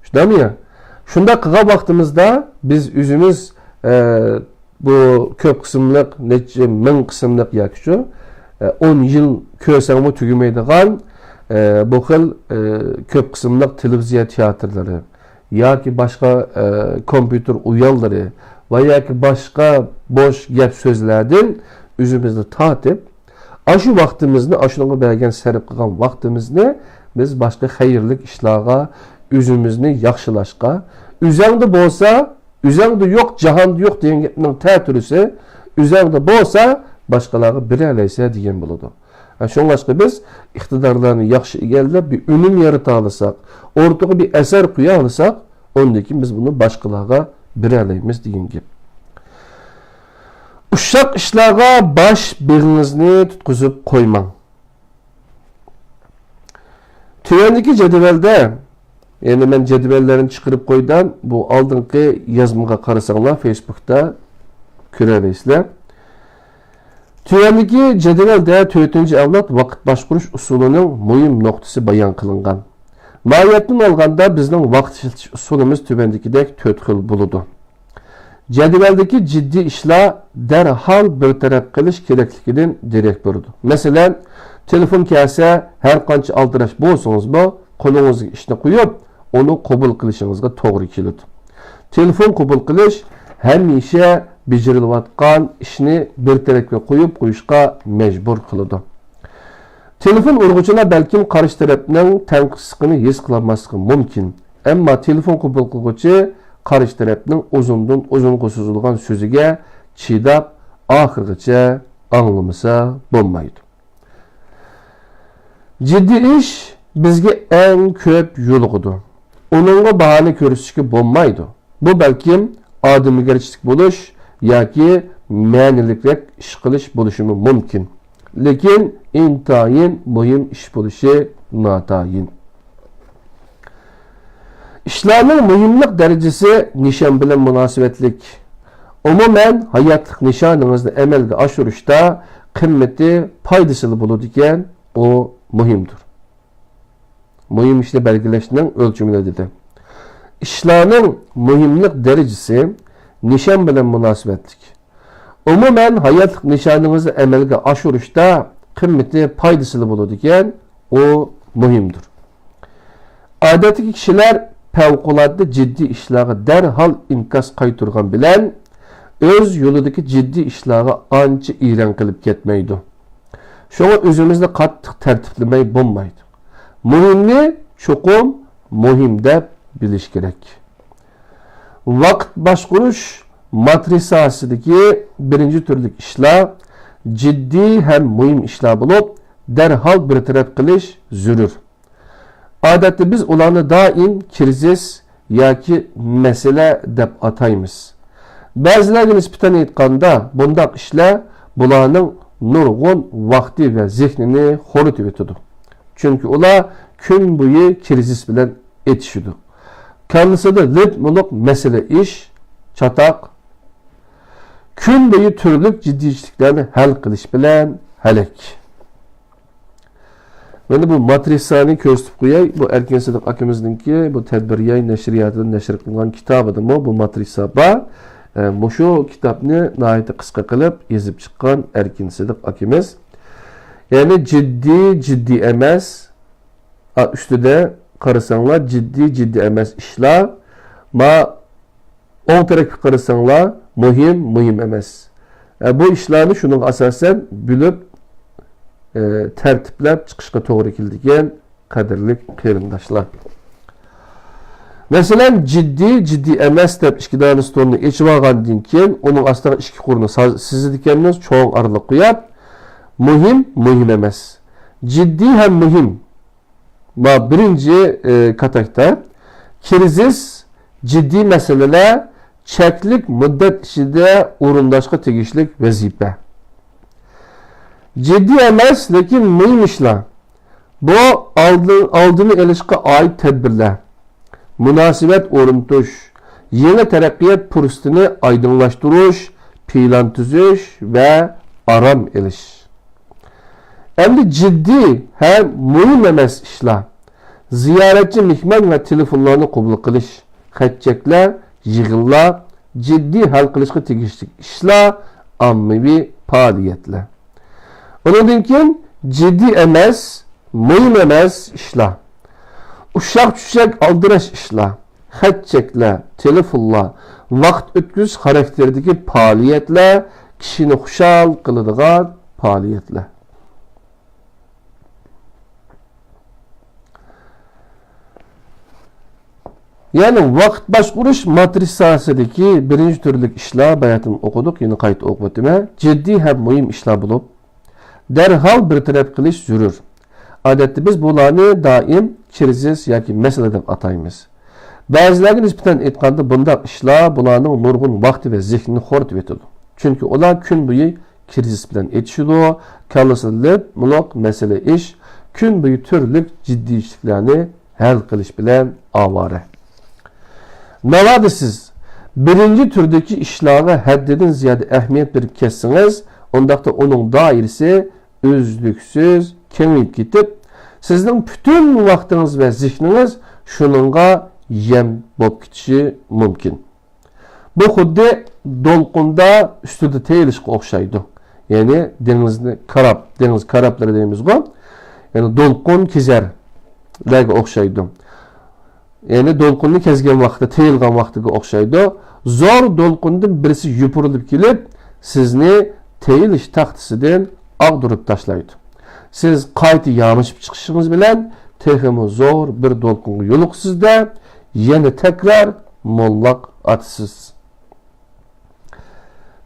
شۇنداقمۇ يا؟ شۇنداق قىلغان ۋاقتىمىزدا بىز ئۆزىمىز، ئە، بۇ كۆپ قىسىملىق، نەچچە مىڭ قىسىملىق ياكى شۇ، ئە، ئون يىل كۆرسەڭمۇ تۈگىمەيدىغان، ئە، بۇ خىل، ئە، كۆپ قىسىملىق تېلېۋىزىيە تىياتىرلىرى ياكى باشقا، ئە، كومپيۇتېر ئويۇنلىرى ۋە ياكى باشقا بوش گەپ سۆزلەردىن ئۆزىمىزنى تارتىپ، ئاشۇ ۋاقتىمىزنى، ئاشۇنىڭغا بەرگەن، سەرپ قىلغان ۋاقتىمىزنى بىز باشقا خەيرلىك ئىشلارغا، ئۆزىمىزنى ياخشىلاشقا، ئۆزەڭدە بولسا، ئۆزەڭدە يوق، جاھاندا يوق دېگەن گەپنىڭ تەتۈرىسى، ئۆزەڭدە بولسا، باشقىلارغا بېرەلەيسەن دېگەن بولىدۇ. ھە، شۇڭلاشقا بىز ئىقتىدارلارنى ياخشى ئىگىلەپ، بىر ئۈنۈم يارىتالىساق، ئورتىغا بىر ئەسەر قويالىساق، ئۇندىن كېيىن بىز بۇنى باشقىلارغا بېرەلەيمىز دېگەن گەپ. ئۇششاق ئىشلارغا باش بېغىڭىزنى تۇتقۇزۇپ قويماڭ. تۆۋەندىكى جەدۋەلدە، يەنى مەن جەدۋەللەرنى چىقىرىپ قويدۇم، بۇ ئالدىنقى يازمىغا قارىساڭلار، فېيسبۇكتا كۆرەلەيسىلەر. تۆۋەندىكى جەدۋەلدە تۆتىنچى ئەۋلاد ۋاقىت باشقۇرۇش ئۇسۇلىنىڭ مۇھىم نۇقتىسى بايان قىلىنغان. ماھىيەتتىن ئالغاندا، بىزنىڭ ۋاقىت ئىشلىتىش ئۇسۇلىمىز تۆۋەندىكىدەك تۆت خىل بولىدۇ. جەدۋەلدىكى جىددىي ئىشلار دەرھال بىر تەرەپ قىلىش كېرەكلىكىدىن دېرەك بېرىدۇ. مەسىلەن، تېلېفون كەلسە، ھەر قانچە ئالدىراش بولسىڭىزمۇ، قولىڭىزدىكى ئىشنى قويۇپ، ئۇنى قوبۇل قىلىشىڭىزغا توغرا كېلىدۇ. تېلېفون قوبۇل قىلىش ھەمىشە بېجىرىلىۋاتقان ئىشنى بىر تەرەپكە قويۇپ قويۇشقا مەجبۇر قىلىدۇ. تېلېفون ئۇرغۇچىلار بەلكىم قارشى تەرەپنىڭ تەنقىدچىلىقىنى ھېس قىلالماسلىقى مۇمكىن. ئەمما تېلېفون قوبۇل قىلغۇچى قارشى تەرەپنىڭ ئۇزۇندىن ئۇزۇنغا سوزۇلغان سۆزىگە چىداپ، ئاخىرغىچە ئاڭلىمىسا بولمايدۇ. جىددىي ئىش بىزگە ئەڭ كۆپ يولۇقىدۇ. ئۇنىڭغا باھانە كۆرسىتىشكە بولمايدۇ. بۇ بەلكىم ئادىمىگەرچىلىك بولۇش ياكى مەنىلىكرەك ئىش قىلىش بولۇشىمۇ مۇمكىن. لېكىن ئىنتايىن مۇھىم ئىش بولۇشى ناتايىن. ئىشلارنىڭ مۇھىملىق دەرىجىسى نىشان بىلەن مۇناسىۋەتلىك. ئومۇمەن، ھاياتلىق نىشانىڭىزنى ئەمەلگە ئاشۇرۇشتا قىممىتى، پايدىسىلا بولىدىكەن، ئۇ مۇھىمدۇر. مۇھىم ئىشنى بەلگىلەشنىڭ ئۆلچىمى دېدى. ئىشلارنىڭ مۇھىملىق دەرىجىسى نىشان بىلەن مۇناسىۋەتلىك. ئومۇمەن، ھاياتلىق نىشانىڭىزنى ئەمەلگە ئاشۇرۇشتا قىممىتى، پايدىسىلا بولىدىكەن، ئۇ مۇھىمدۇر. ئادەتتىكى كىشىلەر پەۋقۇلئاددە جىددىي ئىشلارغا دەرھال ئىنكاس قايتۇرغان بىلەن، ئۆز يولىدىكى جىددىي ئىشلارغا ئانچە ئېرەن قىلىپ كەتمەيدۇ. شۇڭا ئۆزىمىزنى قاتتىق تەرتىپلىمەي بولمايدۇ. مۇھىمنى چوقۇم مۇھىم دەپ بىلىش كېرەك. ۋاقىت باشقۇرۇش ماترىساسىدىكى بىرىنچى تۈرلۈك ئىشلار جىددىي ھەم مۇھىم ئىشلار بولۇپ، دەرھال بىر تەرەپ قىلىش زۆرۈر. ئادەتتە بىز ئۇلارنى دائىم كىرىزىس ياكى مەسىلە دەپ ئاتايمىز. بەزىلەرگە نىسبەتەن ئېيتقاندا، بۇنداق ئىشلار بۇلارنىڭ نۇرغۇن ۋاقتى ۋە زېھنىنى خورىتىۋېتىدۇ. چۈنكى ئۇلار كۈن بويى كىرىزىس بىلەن ئېتىشىدۇ. كاللىسىدا لىپ-مۇلۇق مەسىلە ئىش، چاتاق، كۈن بويى تۈرلۈك جىددىيچىلىكلەرنى ھەل قىلىش بىلەن ھەلەك. مانا بۇ ماترىسانى كۆرسىتىپ قوياي. بۇ ئەركىن سىدىق ئاكىمىزنىڭكى، بۇ تەدبىر ياي نەشرىياتىدىن نەشر قىلغان كىتابىدىمۇ بۇ ماترىسا بار. ئە، مۇشۇ كىتابنى ناھايىتى قىسقا قىلىپ يېزىپ چىققان ئەركىن سىدىق ئاكىمىز. يەنى جىددىي، جىددىي ئەمەس. ئا، ئۈستىدە قارىساڭلار، جىددىي، جىددىي ئەمەس ئىشلار. ما ئوڭ تەرەپكە قارىساڭلار، مۇھىم، مۇھىم ئەمەس. ئە، بۇ ئىشلارنى شۇنىڭغا ئاساسەن بۆلۈپ، ئە، تەرتىپلەپ چىقىشقا توغرا كېلىدىكەن، قەدىرلىك قېرىنداشلار. مەسىلەن، جىددىي، جىددىي ئەمەس دەپ ئىككى دانە ستولنى ئېچىۋالغاندىن كېيىن، ئۇنىڭ ئاستىغا ئىككى قۇرنى ساز-، سىزىدىكەنمىز، چوڭ ئارىلىق قويۇپ، مۇھىم، مۇھىم ئەمەس. جىددىي ھەم مۇھىم. ما بىرىنچى، ئى، كاتاكتا كىرىزىس، جىددىي مەسىلىلەر، چەكلىك مۇددەت ئىچىدە ئورۇنداشقا تېگىشلىك ۋەزىپە. جىددىي ئەمەس، لېكىن مۇھىم ئىشلار. بۇ ئالدىن، ئالدىنى ئېلىشقا ئائىت تەدبىرلەر، مۇناسىۋەت ئورنىتىش، يېڭى تەرەققىيات پۇرسىتىنى ئايدىڭلاشتۇرۇش، پىلان تۈزۈش ۋە ئارام ئېلىش. ئەمدى جىددىي ھەم مۇھىم ئەمەس ئىشلار. زىيارەتچى مېھمان ۋە تېلېفونلارنى قوبۇل قىلىش، خەت-چەكلەر، يىغىنلار، جىددىي ھەل قىلىشقا تېگىشلىك ئىشلار، ئاممىۋى پائالىيەتلەر. ئۇنىڭدىن كېيىن جىددىي ئەمەس، مۇھىم ئەمەس ئىشلار. ئۇششاق-چۈششەك ئالدىراش ئىشلار، خەت-چەكلەر، تېلېفونلار، ۋاقىت ئۆتكۈزۈش خاراكتېرىدىكى پائالىيەتلەر، كىشىنى خۇشال قىلىدىغان پائالىيەتلەر. يەنى ۋاقىت باشقۇرۇش ماترىتساسىدىكى بىرىنچى تۈرلۈك ئىشلار باياتىن ئوقۇدۇق، يەنە قايتا ئوقۇپ ئۆتىمەن. جىددىي ھەم مۇھىم ئىشلار بولۇپ، دەرھال بىر تەرەپ قىلىش زۆرۈر. ئادەتتە بىز بۇلارنى دائىم كىرىزىس ياكى مەسىلە دەپ ئاتايمىز. بەزىلەرگە نىسبەتەن ئېيتقاندا، بۇنداق ئىشلار بۇلارنىڭ نۇرغۇن ۋاقتى ۋە زېھنىنى خورىتىۋېتىدۇ. چۈنكى ئۇلار كۈن بويى كىرىزىس بىلەن ئېتىشىدۇ، كاللىسىدا لىپ-لۇق مەسىلە ئىش، كۈن بويى تۈرلۈك جىددىي ئىشلىكلەرنى ھەل قىلىش بىلەن ئاۋارە. ناۋادا سىز بىرىنچى تۈردىكى ئىشلارغا ھەددىدىن زىيادە ئەھمىيەت بېرىپ كەتسىڭىز، ئۇنداقتا ئۇنىڭ دائىرىسى ئۈزلۈكسىز كېڭىيىپ كېتىپ، سىزنىڭ پۈتۈن ۋاقتىڭىز ۋە زېھنىڭىز شۇنىڭغا يەم بولۇپ كېتىشى مۇمكىن. بۇ خۇددى دولقۇندا ئۈستىدە تېيىلىشقا ئوخشايدۇ. يەنى دېڭىزنى كاراپ، دېڭىز كاراپلىرى دەيمىزغۇ، يەنى دولقۇن كېزەرلەرگە ئوخشايدۇ. يەنى دولقۇننى كەزگەن ۋاقىتتا، تېيىلغان ۋاقتىغا ئوخشايدۇ. زور دولقۇندىن بىرسى يوپۇرۇلۇپ كېلىپ، سىزنى تېيىلىش تاختىسىدىن ئاغدۇرۇپ تاشلايدۇ. سىز قايتا يامىشىپ چىقىشىڭىز بىلەن تېخىمۇ زور بىر دولقۇنغا يولۇقىسىز-دە، يەنە تەكرار موللاق ئاتىسىز.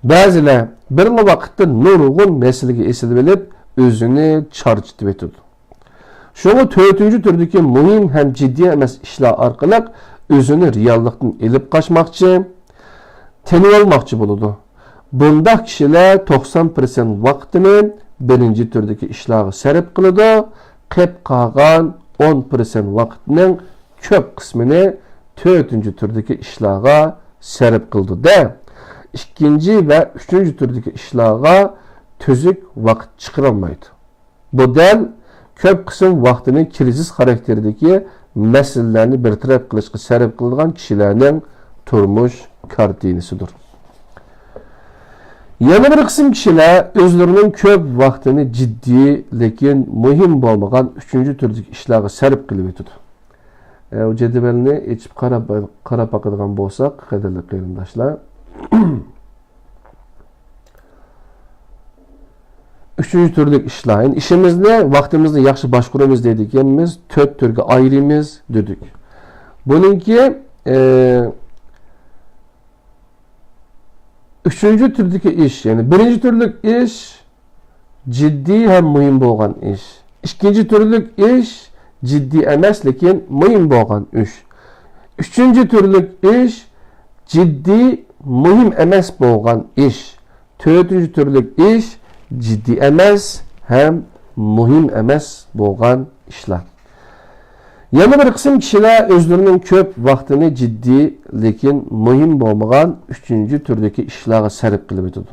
بەزىلەر بىرلا ۋاقىتتا نۇرغۇن مەسىلىگە ئېسىلىۋېلىپ، ئۆزىنى چارچىتىۋېتىدۇ. شۇڭا تۆتىنچى تۈردىكى مۇھىم ھەم جىددىي ئەمەس ئىشلار ئارقىلىق ئۆزىنى رېئاللىقتىن ئېلىپ قاچماقچى، تېنىۋالماقچى بولىدۇ. بۇنداق كىشىلەر توقسان پىرسەنت ۋاقتىنى بىرىنچى تۈردىكى ئىشلارغا سەرپ قىلىدۇ، قېپ قالغان ئون پىرسەنت ۋاقىتنىڭ كۆپ قىسمىنى تۆتىنچى تۈردىكى ئىشلارغا سەرپ قىلىدۇ-دە، ئىككىنچى ۋە ئۈچىنچى تۈردىكى ئىشلارغا تۈزۈك ۋاقىت چىقىرالمايدۇ. بۇ دەل كۆپ قىسىم ۋاقتىنى كىرىزىس خاراكتېرىدىكى مەسىلىلەرنى بىر تەرەپ قىلىشقا سەرپ قىلىدىغان كىشىلەرنىڭ تۇرمۇش كارتىنىسىدۇر. يەنە بىر قىسىم كىشىلەر ئۆزلىرىنىڭ كۆپ ۋاقتىنى جىددىي، لېكىن مۇھىم بولمىغان ئۈچىنچى تۈردىكى ئىشلارغا سەرپ قىلىۋېتىدۇ. ئە، ئۇ جەدۋەلنى ئېچىپ قاراپ، قاراپ باقىدىغان بولساق، قەدىرلىك قېرىنداشلار. ئۈچىنچى تۈرلۈك ئىشلار. يەنى ئىشىمىزنى، ۋاقتىمىزنى ياخشى باشقۇرىمىز دەيدىكەنمىز، تۆت تۈرگە ئايرىمىز دېدۇق. بۇنىڭكى، ئى، ئۈچىنچى تۈردىكى ئىش، يەنى بىرىنچى تۈرلۈك ئىش، جىددىي ھەم مۇھىم بولغان ئىش. ئىككىنچى تۈرلۈك ئىش، جىددىي ئەمەس، لېكىن مۇھىم بولغان ئىش. ئۈچىنچى تۈرلۈك ئىش، جىددىي، مۇھىم ئەمەس بولغان ئىش. تۆتىنچى تۈرلۈك ئىش، جىددىي ئەمەس ھەم مۇھىم ئەمەس بولغان ئىشلار. يەنە بىر قىسىم كىشىلەر ئۆزلىرىنىڭ كۆپ ۋاقتىنى جىددىي، لېكىن مۇھىم بولمىغان ئۈچىنچى تۈردىكى ئىشلارغا سەرپ قىلىۋېتىدۇ.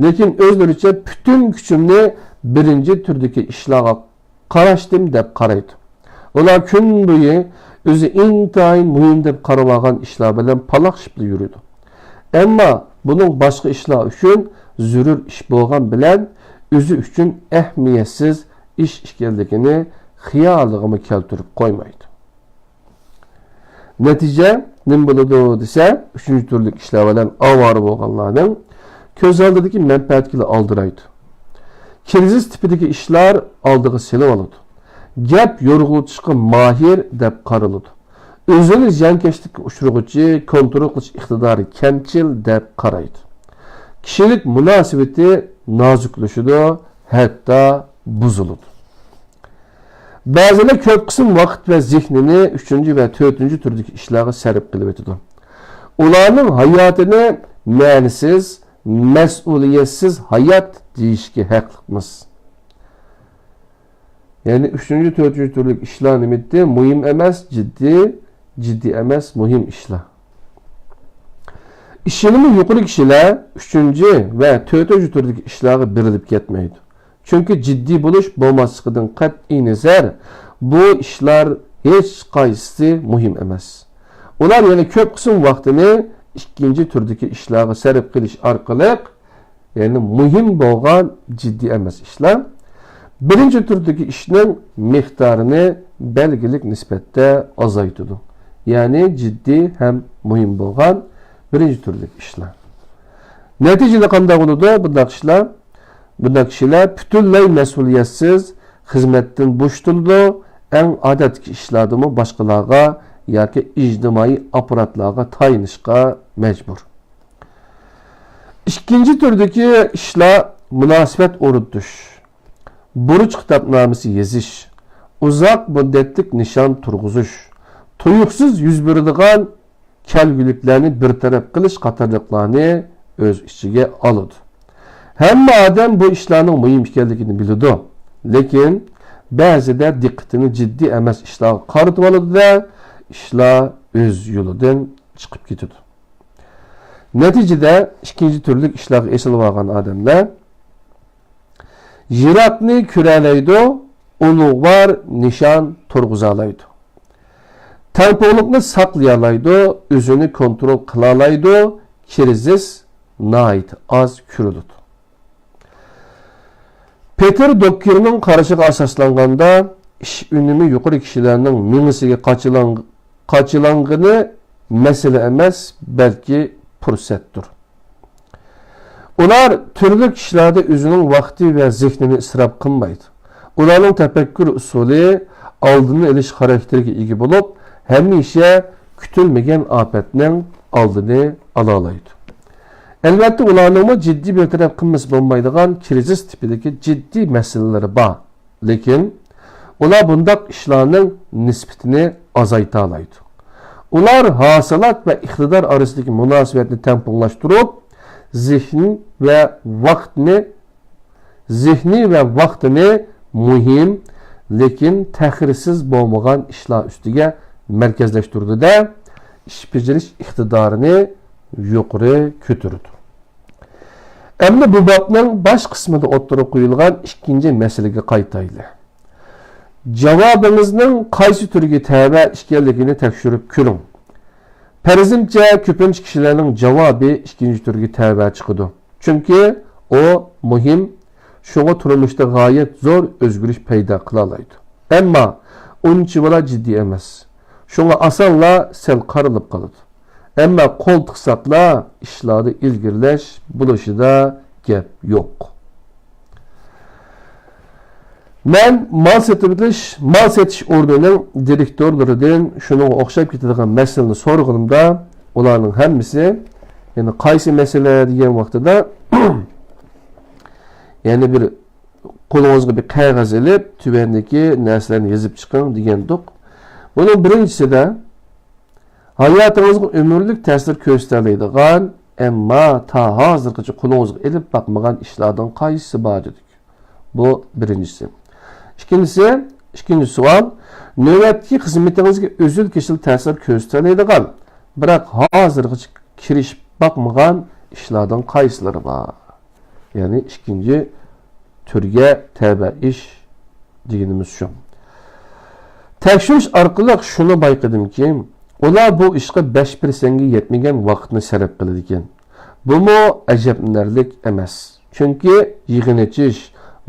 لېكىن ئۆزلىرىچە پۈتۈن كۈچۈمنى بىرىنچى تۈردىكى ئىشلارغا قاراشتىم دەپ قارايدۇ. ئۇلار كۈن بويى ئۆزى ئىنتايىن مۇھىم دەپ قارىۋالغان ئىشلار بىلەن پالاقشىپلا يۈرىدۇ. ئەمما بۇنىڭ باشقا ئىشلار ئۈچۈن زۆرۈر ئىش بولغان بىلەن ئۆزى ئۈچۈن ئەھمىيەتسىز ئىش ئىكەنلىكىنى خىيالىغىمۇ كەلتۈرۈپ قويمايدۇ. نەتىجە نېمە بولىدۇ دېسە، ئۈچىنچى تۈرلۈك ئىشلار بىلەن ئاۋارە بولغانلارنىڭ كۆز ئالدىدىكى مەنپەئەتكىلا ئالدىرايدۇ. كىرىزىس تىپىدىكى ئىشلار ئالدىغا سېلىۋالىدۇ. گەپ يورغىلىتىشقا ماھىر دەپ قارىلىدۇ. ئۆزىنى زىيانكەشلىككە ئۇچرىغۇچى، كونترول قىلىش ئىقتىدارى كەمچىل دەپ قارايدۇ. كىشىلىك مۇناسىۋىتى نازۇكلىشىدۇ، ھەتتا بۇزۇلىدۇ. بەزىلەر كۆپ قىسىم ۋاقىت ۋە زېھنىنى ئۈچىنچى ۋە تۆتىنچى تۈردىكى ئىشلارغا سەرپ قىلىۋېتىدۇ. ئۇلارنىڭ ھاياتىنى مەنىسىز، مەسئۇلىيەتسىز ھايات دېيىشكە ھەقلىقمىز. يەنى ئۈچىنچى، تۆتىنچى تۈرلۈك ئىشلار نېمىدى؟ مۇھىم ئەمەس، جىددىي، جىددىي ئەمەس، مۇھىم ئىشلار. ئىشىنىمۇ يۇقىرى كىشىلەر ئۈچىنچى ۋە تۆتىنچى تۈردىكى ئىشلارغا بېرىلىپ كەتمەيدۇ. چۈنكى جىددىي بولۇش بولماسلىقىدىن قەتئىينەزەر، بۇ ئىشلار ھېچقايسىسى مۇھىم ئەمەس. ئۇلار يەنە كۆپ قىسىم ۋاقتىنى ئىككىنچى تۈردىكى ئىشلارغا سەرپ قىلىش ئارقىلىق، يەنى مۇھىم بولغان جىددىي ئەمەس ئىشلار بىرىنچى تۈردىكى ئىشنىڭ مىقدارىنى بەلگىلىك نىسبەتتە ئازايتىدۇ. يەنى جىددىي ھەم مۇھىم بولغان بىرىنچى تۈردىكى ئىشلار. نەتىجىدە قانداق بولىدۇ بۇنداق ئىشلار؟ بۇنداق كىشىلەر پۈتۈنلەي مەسئۇلىيەتسىز خىزمەتتىن بوشىتىلىدۇ، ئەڭ ئادەتتىكى ئىشلاردىمۇ باشقىلارغا ياكى ئىجتىمائىي ئاپپاراتلارغا تايىنىشقا مەجبۇر. ئىككىنچى تۈردىكى ئىشلار مۇناسىۋەت ئورنىتىش، بۇرچ خىتابنامىسى يېزىش، ئۇزاق مۇددەتلىك نىشان تۇرغۇزۇش، تۇيۇقسىز يۈز بېرىدىغان كەلگۈلۈكلەرنى بىر تەرەپ قىلىش قاتارلىقلارنى ئۆز ئىچىگە ئالىدۇ. ھەممە ئادەم بۇ ئىشلارنىڭ مۇھىم ئىكەنلىكىنى بىلىدۇ، لېكىن بەزىدە دىققىتىنى جىددىي ئەمەس ئىشلارغا قارىتىۋالىدۇ-دە، ئىشلار ئۆز يولىدىن چىقىپ كېتىدۇ. نەتىجىدە ئىككىنچى تۈرلۈك ئىشلارغا ئېسىلىۋالغان ئادەملەر يىراقنى كۆرەلەيدۇ، ئۇلۇغۋار نىشان تۇرغۇزالايدۇ. تەڭپۇڭلۇقنى ساقلىيالايدۇ، ئۆزىنى كونترول قىلالايدۇ، كىرىزىس ناھايىتى ئاز كۆرۈلىدۇ. پېتېر دوككېرنىڭ قارىشىغا ئاساسلانغاندا، ئىش ئۈنۈمى يۇقىرى كىشىلەرنىڭ مېڭىسىگە قاچىلاڭ-، قاچىلانغىنى مەسىلە ئەمەس، بەلكى پۇرسەتتۇر. ئۇلار تۈرلۈك ئىشلاردا ئۆزىنىڭ ۋاقتى ۋە زېھنىنى ئىسراپ قىلمايدۇ. ئۇلارنىڭ تەپەككۇر ئۇسۇلى ئالدىنى ئېلىش خاراكتېرىگە ئىگە بولۇپ، ھەمىشە كۈتۈلمىگەن ئاپەتنىڭ ئالدىنى ئالالايدۇ. ئەلۋەتتە، ئۇلارنىڭمۇ جىددىي بىر تەرەپ قىلمىسا بولمايدىغان كىرىزىس تىپىدىكى جىددىي مەسىلىلىرى بار. لېكىن ئۇلار بۇنداق ئىشلارنىڭ نىسبىتىنى ئازايتالايدۇ. ئۇلار ھاسىلات ۋە ئىقتىدار ئارىسىدىكى مۇناسىۋەتنى تەڭپۇڭلاشتۇرۇپ، زېھىن ۋە ۋاقىتنى، زېھنى ۋە ۋاقتىنى مۇھىم، لېكىن تەخىرسىز بولمىغان ئىشلار ئۈستىگە مەركەزلەشتۈرىدۇ-دە، ئىش بېجىرىش ئىقتىدارىنى يۇقىرى كۆتۈرىدۇ. ئەمدى بۇ بابنىڭ باش قىسمىدا ئوتتۇرىغا قويۇلغان ئىككىنچى مەسىلىگە قايتايلى. جاۋابىڭىزنىڭ قايسى تۈرگە تەۋە ئىكەنلىكىنى تەكشۈرۈپ كۆرۈڭ. پەرىزىمچە، كۆپىنچە كىشىلەرنىڭ جاۋابى ئىككىنچى تۈرگە تەۋە چىقىدۇ. چۈنكى ئۇ مۇھىم، شۇڭا تۇرمۇشتا غايەت زور ئۆزگىرىش پەيدا قىلالايدۇ. ئەمما ئۇنچىۋالا جىددىي ئەمەس. شۇڭا ئاسانلا سەل قارىلىپ قالىدۇ. ئەمما قول تىقساقلا ئىشلاردا ئىلگىرىلەش بولۇشىدا گەپ يوق. مەن مال سېتىۋېتىش، مال سېتىش ئورنىنىڭ دىرېكتورلىرىدىن شۇنىڭغا ئوخشاپ كېتىدىغان مەسىلىنى سورىغىنىمدا، ئۇلارنىڭ ھەممىسى، يەنى قايسى مەسىلە دېگەن ۋاقتىدا، يەنى بىر قولىڭىزغا بىر قەغەز ئېلىپ، تۆۋەندىكى نەرسىلەرنى يېزىپ چىقىڭ دېگەنتۇق. بۇنىڭ بىرىنچىسىدە، ھاياتىڭىزغا ئۆمۈرلۈك تەسىر كۆرسىتەلەيدىغان، ئەمما تا ھازىرغىچە قولىڭىزغا ئېلىپ باقمىغان ئىشلاردىن قايسىسى بار دېدۇق. بۇ بىرىنچىسى. ئىككىنچىسى، ئىككىنچى سوئال، نۆۋەتتىكى خىزمىتىڭىزگە ئۈزۈل-كېسىل تەسىر كۆرسىتەلەيدىغان، بىراق ھازىرغىچە كىرىشىپ باقمىغان ئىشلاردىن قايسىلىرى بار؟ يەنى ئىككىنچى تۈرگە تەۋە ئىش دېگىنىمىز شۇ. تەكشۈرۈش ئارقىلىق شۇنى بايقىدىمكى، ئۇلار بۇ ئىشقا بەش پىرسەنتكە يەتمىگەن ۋاقىتنى سەرپ قىلىدىكەن. بۇمۇ ئەجەبلىنەرلىك ئەمەس. چۈنكى يىغىن ئېچىش،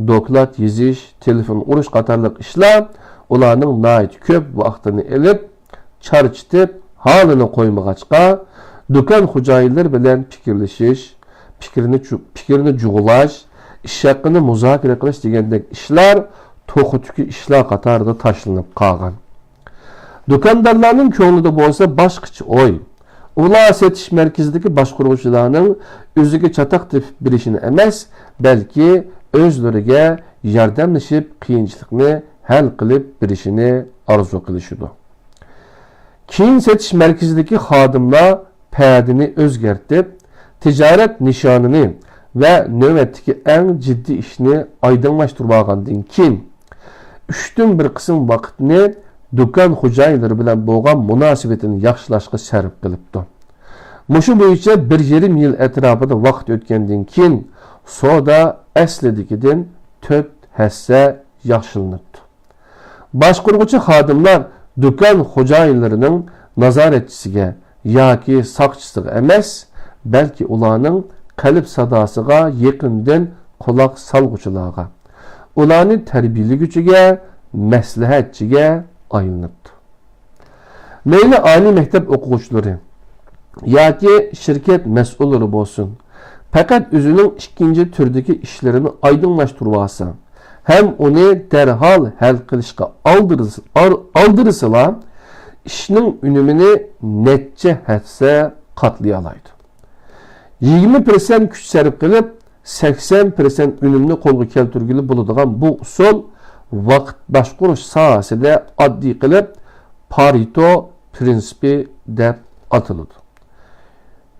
دوكلات يېزىش، تېلېفون ئۇرۇش قاتارلىق ئىشلار ئۇلارنىڭ ناھايىتى كۆپ ۋاقتىنى ئېلىپ، چارچىتىپ، ھالىنى قويمىغاچقا، دۇكان خوجايىنلىرى بىلەن پىكىرلىشىش، پىكىرنى چۇ-، پىكىرنى جۇغلاش، ئىش ھەققىنى مۇزاكىرە قىلىش دېگەندەك ئىشلار توخۇتۈكى ئىشلار قاتارىدا تاشلىنىپ قالغان. دۇكاندارلارنىڭ كۆڭلىدە بولسا باشقىچە ئوي. ئۇلار سېتىش مەركىزىدىكى باشقۇرغۇچىلارنىڭ ئۆزىگە چاتاق تېپىپ بېرىشىنى ئەمەس، بەلكى ئۆزلىرىگە ياردەملىشىپ، قىيىنچىلىقنى ھەل قىلىپ بېرىشىنى ئارزۇ قىلىشىدۇ. كىيىم سېتىش مەركىزىدىكى خادىملار پەدىنى ئۆزگەرتىپ، تىجارەت نىشانىنى ۋە نۆۋەتتىكى ئەڭ جىددىي ئىشنى ئايدىڭلاشتۇرۇۋالغاندىن كېيىن، ئۈچتىن بىر قىسىم ۋاقىتنى دۇكان خوجايىنلىرى بىلەن بولغان مۇناسىۋىتىنى ياخشىلاشقا سەرپ قىلىپتۇ. مۇشۇ بويىچە بىر يېرىم يىل ئەتراپىدا ۋاقىت ئۆتكەندىن كېيىن، سودا ئەسلىدىكىدىن تۆت ھەسسە ياخشىلىنىپتۇ. باشقۇرغۇچى خادىملار دۇكان خوجايىنلىرىنىڭ نازارەتچىسىگە ياكى ساقچىسىغا ئەمەس، بەلكى ئۇلارنىڭ قەلب ساداسىغا يېقىندىن قۇلاق سالغۇچىلارغا، ئۇلارنى تەربىيەلىگۈچىگە، مەسلىھەتچىگە ئايلىنىپتۇ. مەيلى ئالىي مەكتەپ ئوقۇغۇچىلىرى ياكى شىركەت مەسئۇللىرى بولسۇن، پەقەت ئۆزىنىڭ ئىككىنچى تۈردىكى ئىشلىرىنى ئايدىڭلاشتۇرۇۋالسا ھەم ئۇنى دەرھال ھەل قىلىشقا ئالدىرىس-، ئار-، ئالدىرىسىلا، ئىشنىڭ ئۈنۈمىنى نەچچە ھەسسە قاتلىيالايدۇ. يىگىرمە پىرسەنت كۈچ سەرپ قىلىپ، سەكسەن پىرسەنت ئۈنۈمنى قولغا كەلتۈرگىلى بولىدىغان بۇ ئۇسۇل ۋاقىت باشقۇرۇش ساھەسىدە ئاددىي قىلىپ پارېتو پىرىنسىپى دەپ ئاتىلىدۇ.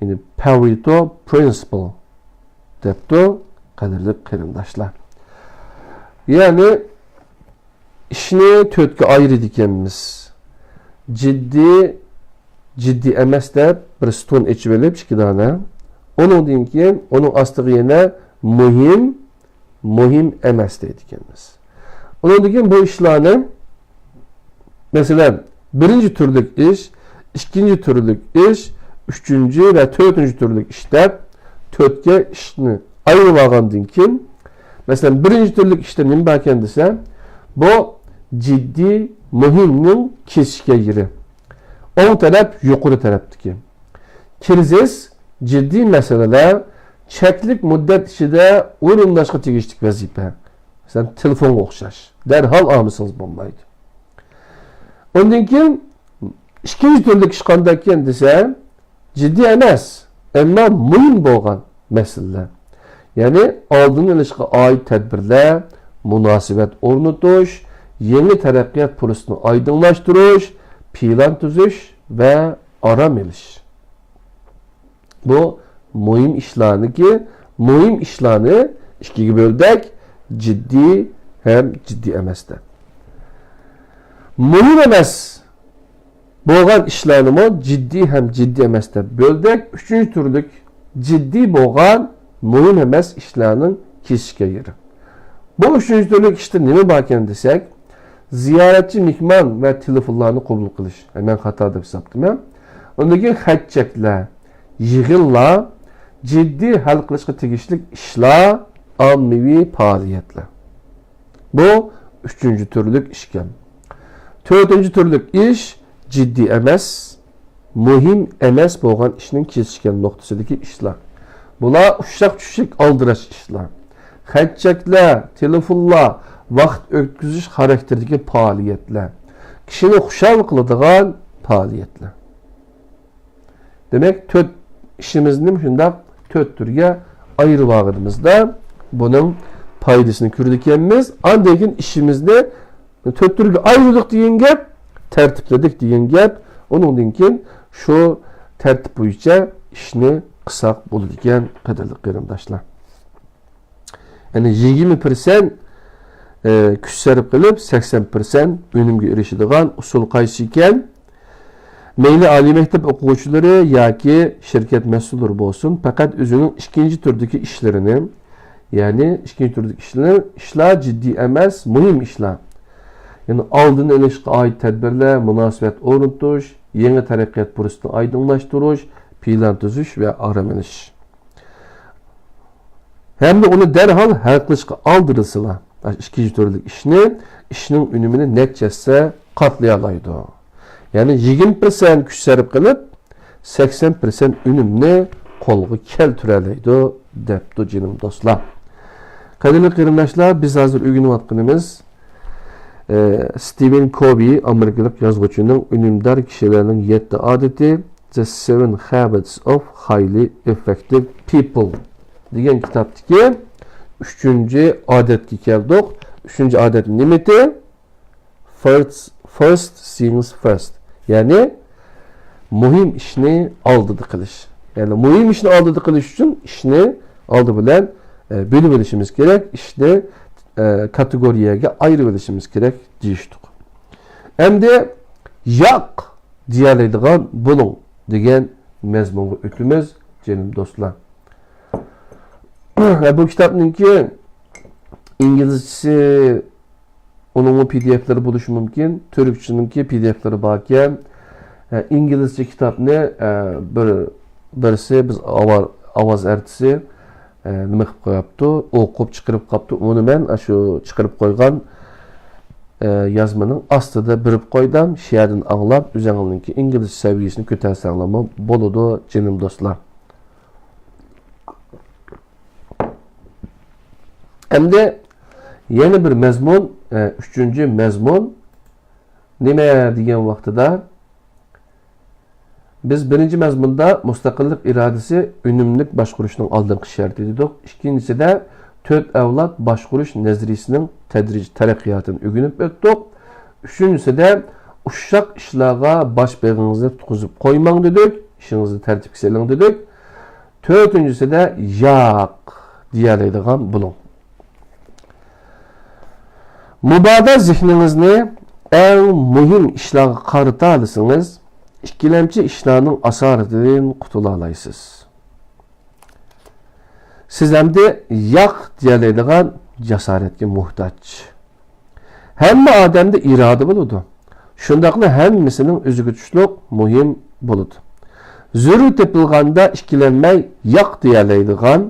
يەنى پارېتو پرىنسىپل دەپتۇ، قەدىرلىك قېرىنداشلار. يەنى ئىشنى تۆتكە ئايرىيدىكەنمىز. جىددىي، جىددىي ئەمەس دەپ بىر ستون ئېچىۋېلىپ ئىككى دانە. ئۇنىڭدىن كېيىن ئۇنىڭ ئاستىغا يەنە مۇھىم، مۇھىم ئەمەس دەيدىكەنمىز. ئۇنىڭدىن كېيىن بۇ ئىشلارنى، مەسىلەن، بىرىنچى تۈرلۈك ئىش، ئىككىنچى تۈرلۈك ئىش، ئۈچىنچى ۋە تۆتىنچى تۈرلۈك ئىش دەپ تۆتكە ئىشنى ئايرىۋالغاندىن كېيىن، مەسىلەن، بىرىنچى تۈرلۈك ئىشتا نېمە باركەن دېسە، بۇ جىددىي، مۇھىمنىڭ كېسىشكەن يېرى. ئوڭ تەرەپ يۇقىرى تەرەپتىكى. كىرىزىس، جىددىي مەسىلىلەر، چەكلىك مۇددەت ئىچىدە ئورۇنداشقا تېگىشلىك ۋەزىپە. مەسىلەن، تېلېفونغا ئوخشاش. دەرھال ئالمىسىڭىز بولمايدۇ. ئۇندىن كېيىن ئىككىنچى تۈرلۈك ئىش قانداككەن دېسە، جىددىي ئەمەس، ئەمما مۇھىم بولغان مەسىلىلەر. يەنى ئالدىنى ئېلىشقا ئائىت تەدبىرلەر، مۇناسىۋەت ئورنىتىش، يېڭى تەرەققىيات پۇرسىتىنى ئايدىڭلاشتۇرۇش، پىلان تۈزۈش ۋە ئارام ئېلىش. بۇ مۇھىم ئىشلارنىكى، مۇھىم ئىشلارنى ئىككىگە بۆلدەك، جىددىي ھەم جىددىي ئەمەس دەپ. مۇھىم ئەمەس بولغان ئىشلارنىمۇ جىددىي ھەم جىددىي ئەمەس دەپ بۆلدەك، ئۈچىنچى تۈرلۈك جىددىي بولغان مۇھىم ئەمەس ئىشلارنىڭ كېسىشكەن يېرى. بۇ ئۈچىنچى تۈرلۈك ئىشتا نېمە باركەن دېسەك، زىيارەتچى مېھمان ۋە تېلېفونلارنى قوبۇل قىلىش. ئەي، مەن خاتا دەپ ھېسابلىدىم. ئۇندىن كېيىن خەت چەكلەر، يىغىنلار، جىددىي ھەل قىلىشقا تېگىشلىك ئىشلار، ئاممىۋى پائالىيەتلەر. بۇ ئۈچىنچى تۈرلۈك ئىشكەن. تۆتىنچى تۈرلۈك ئىش جىددىي ئەمەس، مۇھىم ئەمەس بولغان ئىشنىڭ كېسىشكەن نۇقتىسىدىكى ئىشلار. بۇلار ئۇششاق چۈشلۈك ئالدىراش ئىشلار. خەت چەكلەر، تېلېفونلار، ۋاقىت ئۆتكۈزۈش خاراكتېرىدىكى پائالىيەتلەر. كىشىنى خۇشال قىلىدىغان پائالىيەتلەر. دېمەك، تۆت ئىشىمىزنى شۇنداق تۆت تۈرگە ئايرىۋالغىنىمىزدا، بۇنىڭ پايدىسىنى كۆرىدىكەنمىز. ئاندىن كېيىن ئىشىمىزنى تۆت تۈرگە ئايرىدۇق دېگەن گەپ، تەرتىپلىدۇق دېگەن گەپ. ئۇنىڭدىن كېيىن شۇ تەرتىپ بويىچە ئىشنى قىلساق بولىدىكەن، قەدىرلىك قېرىنداشلار. يەنى يىگىرمە پىرسەنت، ئە، كۈچ سەرپ قىلىپ، سەكسەن پىرسەنت ئۈنۈمگە ئېرىشىدىغان ئۇسۇل قايسى ئىكەن؟ مەيلى ئالىي مەكتەپ ئوقۇغۇچىلىرى ياكى شىركەت مەسئۇللىرى بولسۇن، پەقەت ئۆزىنىڭ ئىككىنچى تۈردىكى ئىشلىرىنى، يەنى ئىككىنچى تۈردىكى ئىشلىرى، ئىشلار جىددىي ئەمەس، مۇھىم ئىشلار. يەنى ئالدىنى ئېلىشقا ئائىت تەدبىرلەر، مۇناسىۋەت ئورنىتىش، يېڭى تەرەققىيات پۇرسىتىنى ئايدىڭلاشتۇرۇش، پىلان تۈزۈش ۋە ئارام ئېلىش. ھەمدە ئۇنى دەرھال ھەل قىلىشقا ئالدىرىسىلا، ئىككىنچى تۈرلۈك ئىشنى، ئىشنىڭ ئۈنۈمىنى نەچچە ھەسسە قاتلىيالايدۇ. يەنى يىگىرمە پىرسەنت كۈچ سەرپ قىلىپ، سەكسەن پىرسەنت ئۈنۈمنى قولغا كەلتۈرەلەيدۇ، دەپتۇ جېنىم دوستلار. قەدىرلىك قېرىنداشلار، بىز ھازىر ئۆگىنىۋاتقىنىمىز، ئە، ستىۋېن كوۋى، ئامېرىكىلىق يازغۇچىنىڭ ئۈنۈمدار كىشىلەرنىڭ يەتتە ئادىتى، The Seven Habits of Highly Effective People دېگەن كىتابتىكى ئۈچىنچى ئادەتكە كەلدۇق. ئۈچىنچى ئادەت نېمىتى؟ First, first things first. يەنى مۇھىم ئىشنى ئالدىدا قىلىش. يەنى مۇھىم ئىشنى ئالدىدا قىلىش ئۈچۈن ئىشنى ئالدى بىلەن، ئە، بۆلۈۋېلىشىمىز كېرەك، ئىشنى، ئە، كاتېگورىيەگە ئايرىۋېلىشىمىز كېرەك دېيىشتۇق. ئەمدى ياق دېيەلەيدىغان بولۇڭ دېگەن مەزمۇنغا ئۆتىمىز، جېنىم دوستلار. بۇ كىتابنىڭكى ئىنگلىزچىسى، ئۇنىڭمۇ پى دى ئېفلىرى بولۇشى مۇمكىن. تۈركچىنىڭكى پى دى ئېفلىرى باركەن. ئە، ئىنگلىزچە كىتابنى، ئە، بىر، بىرسى بىز ئاۋا-، ئاۋاز ئەرتىسى، ئە، نېمە قىلىپ قويۇپتۇ، ئوقۇپ چىقىرىپ قاپتۇ. ئۇنى مەن ئاشۇ چىقىرىپ قويغان، ئە، يازمىنىڭ ئاستىدا بېرىپ قويدۇم. شۇ يەردىن ئاڭلاپ، ئۆزۈڭلارنىڭكى ئىنگلىزچە سەۋىيەسىنى كۆتەرسەڭلارمۇ بولىدۇ، جېنىم دوستلار. ئەمدى يەنە بىر مەزمۇن، ئە، ئۈچىنچى مەزمۇن نېمە دېگەن ۋاقتىدا، بىز بىرىنچى مەزمۇندا مۇستەقىللىق ئىرادىسى ئۈنۈملۈك باشقۇرۇشنىڭ ئالدىنقى شەرتى دېدۇق. ئىككىنچىسىدە تۆت ئەۋلاد باشقۇرۇش نەزەرىيىسىنىڭ تەدرىجىي تەرەققىياتىنى ئۆگىنىپ ئۆتتۇق. ئۈچىنچىسىدە ئۇششاق ئىشلارغا باش بېغىڭىزنى تۇتقۇزۇپ قويماڭ دېدۇق، ئىشىڭىزنى تەرتىپكە سېلىڭ دېدۇق. تۆتىنچىسىدە ياق دېيەلەيدىغان بولۇڭ. مۇبادا زېھنىڭىزنى ئەڭ مۇھىم ئىشلارغا قارىتالىسىڭىز، ئىككىلەمچى ئىشلارنىڭ ئاسارىتىدىن قۇتۇلالايسىز. سىز ئەمدى ياق دېيەلەيدىغان جاسارەتكە موھتاج. ھەممە ئادەمدە ئىرادە بولىدۇ. شۇنداقلا ھەممىسىنىڭ ئۆزىگە تۇشلۇق مۇھىم بولىدۇ. زۆرۈر تېپىلغاندا ئىككىلەنمەي ياق دېيەلەيدىغان،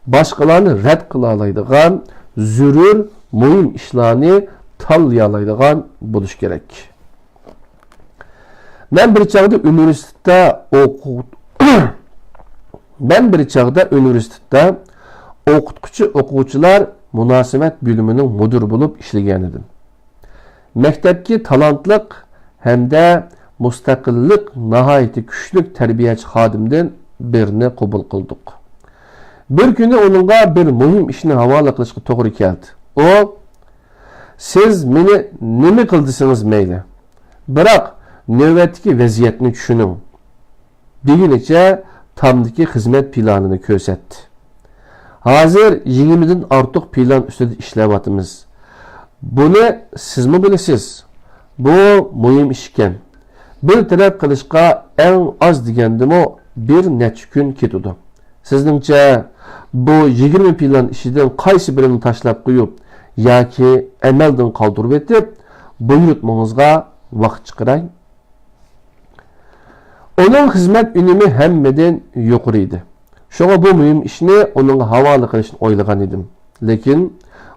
باشقىلارنى رەت قىلالايدىغان، زۆرۈر مۇھىم ئىشلارنى تاللىيالايدىغان بولۇش كېرەك. مەن بىر چاغدا ئۇنىۋېرسىتېتتا ئوقۇ-، مەن بىر چاغدا ئۇنىۋېرسىتېتتا ئوقۇتقۇچى ئوقۇغۇچىلار مۇناسىۋەت بۆلۈمىنىڭ مۇدىرى بولۇپ ئىشلىگەنىدىم. مەكتەپكە تالانتلىق ھەمدە مۇستەقىللىق ناھايىتى كۈچلۈك تەربىيەچى خادىمدىن بىرنى قوبۇل قىلدۇق. بىر كۈنى ئۇنىڭغا بىر مۇھىم ئىشنى ھاۋالە قىلىشقا توغرا كەلدى. ئۇ، سىز مېنى نېمە قىل دېسىڭىز مەيلى. بىراق، نۆۋەتتىكى ۋەزىيەتنى چۈشىنىڭ، دېگىنىچە تامدىكى خىزمەت پىلانىنى كۆرسەتتى. ھازىر يىگىرمىدىن ئارتۇق پىلان ئۈستىدە ئىشلەۋاتىمىز. بۇنى سىزمۇ بىلىسىز. بۇ مۇھىم ئىش ئىكەن. بىر تەرەپ قىلىشقا ئەڭ ئاز دېگەندىمۇ بىر نەچچە كۈن كېتىدۇ. سىزنىڭچە، بۇ يىگىرمە پىلان ئىچىدىن قايسى بىرىنى تاشلاپ قويۇپ ياكى ئەمەلدىن قالدۇرۇۋېتىپ، بۇيرۇتمىڭىزغا ۋاقىت چىقىراي؟ ئۇنىڭ خىزمەت ئۈنۈمى ھەممىدىن يۇقىرى ئىدى. شۇڭا بۇ مۇھىم ئىشنى ئۇنىڭغا ھاۋالە قىلىشنى ئويلىغان ئىدىم. لېكىن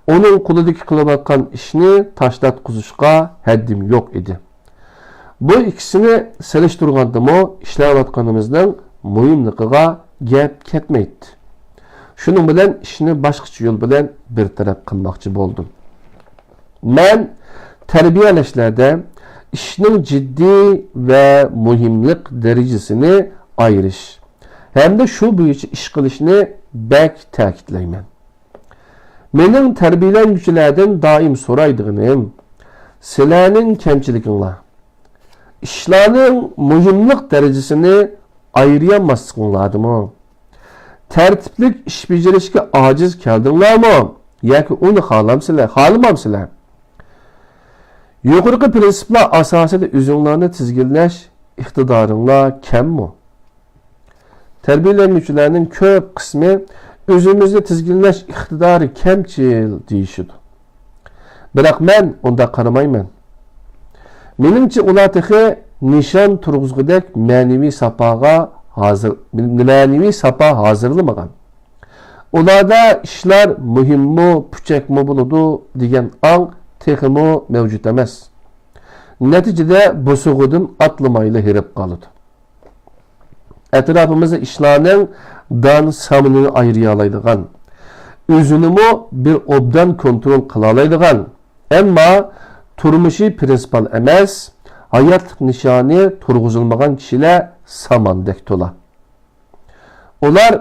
ئۇنىڭ قولىدىكى قىلىۋاتقان ئىشنى تاشلاتقۇزۇشقا ھەددىم يوق ئىدى. بۇ ئىككىسىنى سېلىشتۇرغاندىمۇ ئىشلەۋاتقىنىمىزنىڭ مۇھىملىقىغا گەپ كەتمەيتتى. شۇنىڭ بىلەن ئىشنى باشقىچە يول بىلەن بىر تەرەپ قىلماقچى بولدۇم. مەن تەربىيەلەشلەردە ئىشنىڭ جىددىي ۋە مۇھىملىق دەرىجىسىنى ئايرىش ھەمدە شۇ بويىچە ئىش قىلىشنى بەك تەكىتلەيمەن. مېنىڭ تەربىيەلەنگۈچىلەردىن دائىم سورايدىغىنىم، سىلەرنىڭ كەمچىلىكىڭلار، ئىشلارنىڭ مۇھىملىق دەرىجىسىنى ئايرىيالماسلىقىڭلاردىمۇ؟ تەرتىپلىك ئىش بېجىرىشكە ئاجىز كەلدىڭلارمۇ؟ ياكى ئۇنى خالامسىلەر، خالىمامسىلەر؟ يۇقىرىقى پىرىنسىپلار ئاساسىدا ئۆزۈڭلارنى تىزگىنلەش ئىقتىدارىڭلار كەممۇ؟ تەربىيەلەنگۈچىلەرنىڭ كۆپ قىسمى ئۆزىمىزنى تىزگىنلەش ئىقتىدارى كەمچىل دېيىشىدۇ. بىراق مەن ئۇنداق قارىمايمەن. مېنىڭچە، ئۇلار تېخى نىشان تۇرغۇزغۇدەك مەنىۋى ساپاغا ھازىر، مەنىۋى ساپا ھازىرلىمىغان. ئۇلاردا ئىشلار مۇھىممۇ، پۇچەكمۇ بولىدۇ دېگەن ئاڭ تېخىمۇ مەۋجۇت ئەمەس. نەتىجىدە بوسۇغىدىن ئاتلىمايلا ھېرىپ قالىدۇ. ئەتراپىمىزدا ئىشلارنىڭ دان سامىنىنى ئايرىيالايدىغان، ئۆزىنىمۇ بىر ئوبدان كونترول قىلالايدىغان، ئەمما تۇرمۇشى پرىنسىپال ئەمەس، ھاياتلىق نىشانى تۇرغۇزۇلمىغان كىشىلەر ساماندەك تولا. ئۇلار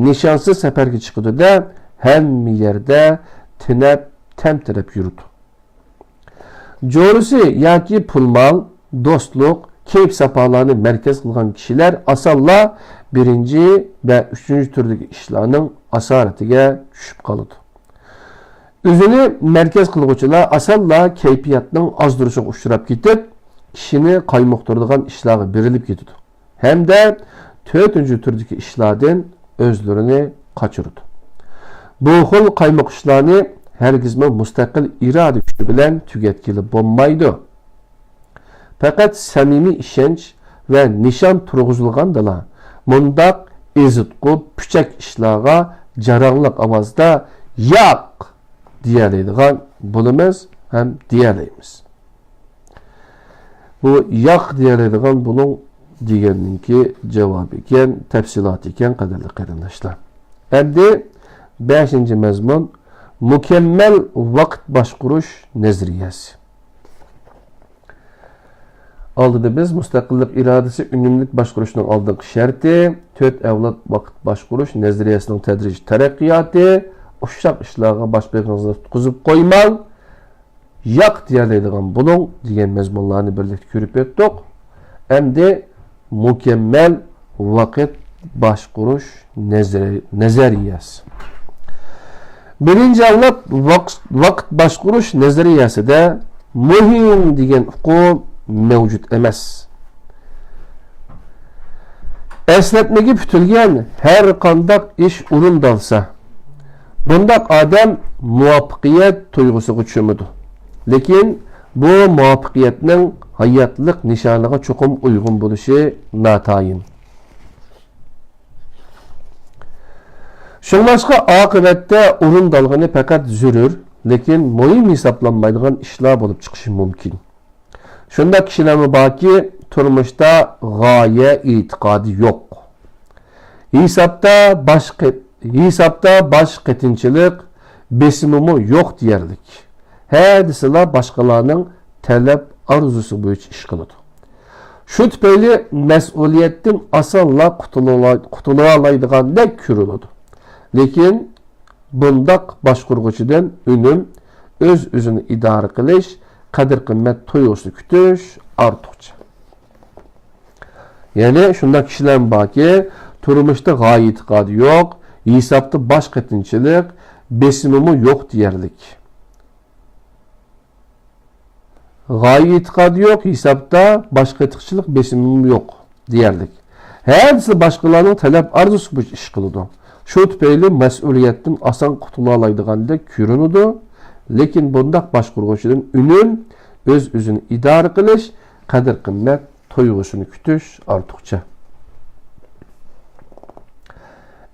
نىشانسىز سەپەرگە چىقىدۇ-دە، ھەممە يەردە تېنەپ، تەمتىرەپ يۈرىدۇ. جورىسى ياكى پۇل-مال، دوستلۇق، كەيپ-ساپالارنى مەركەز قىلغان كىشىلەر ئاسانلا بىرىنچى ۋە ئۈچىنچى تۈردىكى ئىشلارنىڭ ئاسارىتىگە چۈشۈپ قالىدۇ. ئۆزىنى مەركەز قىلغۇچىلار ئاسانلا كەيپىياتنىڭ ئازدۇرۇشىغا ئۇچراپ كېتىپ، كىشىنى قايمۇقتۇرىدىغان ئىشلارغا بېرىلىپ كېتىدۇ ھەمدە تۆتىنچى تۈردىكى ئىشلاردىن ئۆزلىرىنى قاچۇرىدۇ. بۇ خىل قايمۇقۇشلارنى ھەرگىزمۇ مۇستەقىل ئىرادە كۈچى بىلەن تۈگەتكىلى بولمايدۇ. پەقەت سەمىمىي ئىشەنچ ۋە نىشان تۇرغۇزۇلغاندىلا، مۇنداق ئېزىتقۇ، پۇچەك ئىشلارغا جاراڭلىق ئاۋازدا «ياق!» دېيەلەيدىغان بولىمىز ھەم دېيەلەيمىز. بۇ «ياق» دېيەلەيدىغان بولۇڭ دېگەننىڭكى جاۋابى ئىكەن، تەپسىلاتى ئىكەن، قەدىرلىك قېرىنداشلار. ئەمدى بەشىنچى مەزمۇن، مۇكەممەل ۋاقىت باشقۇرۇش نەزەرىيەسى. ئالدىدا بىز مۇستەقىللىق ئىرادىسى ئۈنۈملۈك باشقۇرۇشنىڭ ئالدىنقى شەرتى، تۆت ئەۋلاد ۋاقىت باشقۇرۇش نەزەرىيەسىنىڭ تەدرىجىي تەرەققىياتى، ئۇششاق ئىشلارغا باش-مېيىڭىزنى تۇتقۇزۇپ قويماڭ، «ياق» دېيەلەيدىغان بولۇڭ دېگەن مەزمۇنلارنى بىرلىكتە كۆرۈپ ئۆتتۇق. ئەمدى مۇكەممەل ۋاقىت باشقۇرۇش نەزەرىيەسى. بىرىنچى ئەۋلاد ۋاق-، ۋاقىت باشقۇرۇش نەزەرىيەسىدە مۇھىم دېگەن ئۇقۇم مەۋجۇت ئەمەس. ئەسلەتمىگە پۈتۈلگەن ھەر قانداق ئىش ئورۇندالسا، بۇنداق ئادەم مۇۋەپپەقىيەت تۇيغۇسىغا چۆمىدۇ. لېكىن بۇ مۇۋەپپەقىيەتنىڭ ھاياتلىق نىشانىغا چوقۇم ئۇيغۇن بولۇشى ناتايىن. شۇڭلاشقا ئاقىۋەتتە ئورۇندالغىنى پەقەت زۆرۈر، لېكىن مۇھىم ھېسابلانمايدىغان ئىشلار بولۇپ چىقىشى مۇمكىن. شۇنداق كىشىلەرمۇ باركى، تۇرمۇشتا غايە ئېتىقادى يوق. ھېسابتا باش قېت-، ھېسابتا باش قېتىنچىلىق، بېسىمىمۇ يوق دېيەرلىك. ھە دېسىلا باشقىلارنىڭ تەلەپ ئارزۇسى بويىچە ئىش قىلىدۇ. شۇ تۈپەيلى مەسئۇلىيەتتىن ئاسانلا قۇتۇلۇلا-، قۇتۇلالايدىغاندەك كۆرۈنىدۇ. لېكىن بۇنداق باشقۇرغۇچىدىن ئۈنۈم، ئۆز-ئۆزىنى ئىدارە قىلىش، قەدىر-قىممەت تۇيغۇسىنى كۈتۈش ئارتۇقچە. يەنى شۇنداق كىشىلەر باركى، تۇرمۇشتا غايە ئېتىقادى يوق، ھېسابتا باش قېتىنچىلىق، بېسىمىمۇ يوق دېيەرلىك. غايە ئېتىقادى يوق، ھېسابتا باش قېتىنچىلىق، بېسىمىمۇ يوق دېيەرلىك. ھە دېسە باشقىلارنىڭ تەلەپ ئارزۇسى بويىچە ئىش قىلىدۇ. شۇ تۈپەيلى مەسئۇلىيەتتىن ئاسان قۇتۇلالايدىغاندەك كۆرۈنىدۇ. لېكىن بۇنداق باشقۇرغۇچىدىن ئۈنۈم، ئۆز-ئۆزىنى ئىدارە قىلىش، قەدىر-قىممەت تۇيغۇسىنى كۈتۈش ئارتۇقچە.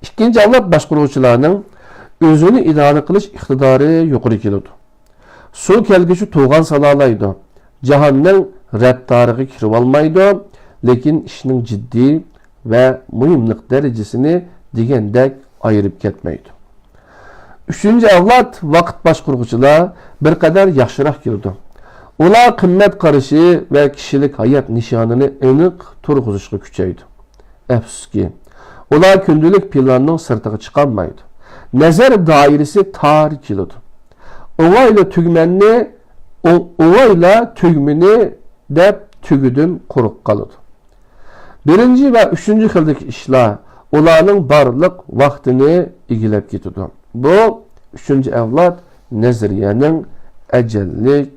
ئىككىنچى ئەۋلاد باشقۇرغۇچىلارنىڭ ئۆزىنى ئىدارە قىلىش ئىقتىدارى يۇقىرى كېلىدۇ. سۇ كەلگۈچە توغان سالالايدۇ. جاھاننىڭ رەپتارىغا كىرىۋالمايدۇ، لېكىن ئىشنىڭ جىددىي ۋە مۇھىملىق دەرىجىسىنى دېگەندەك ئايرىپ كەتمەيدۇ. ئۈچىنچى ئەۋلاد ۋاقىت باشقۇرغۇچىلار بىر قەدەر ياخشىراق كېلىدۇ. ئۇلار قىممەت قارىشى ۋە كىشىلىك ھايات نىشانىنى ئېنىق تۇرغۇزۇشقا كۈچەيدۇ. ئەپسۇسكى، ئۇلار كۈندىلىك پىلاننىڭ سىرتىغا چىقالمايدۇ. نەزەر دائىرىسى تار كېلىدۇ. ئوڭايلا تۈگمەننى، ئو-، ئوڭايلا تۈگمىنى دەپ تۈگىدىن قۇرۇق قالىدۇ. بىرىنچى ۋە ئۈچىنچى خىلدىكى ئىشلار ئۇلارنىڭ بارلىق ۋاقتىنى ئىگىلەپ كېتىدۇ. بۇ ئۈچىنچى ئەۋلاد نەزەرىيەنىڭ ئەجەللىك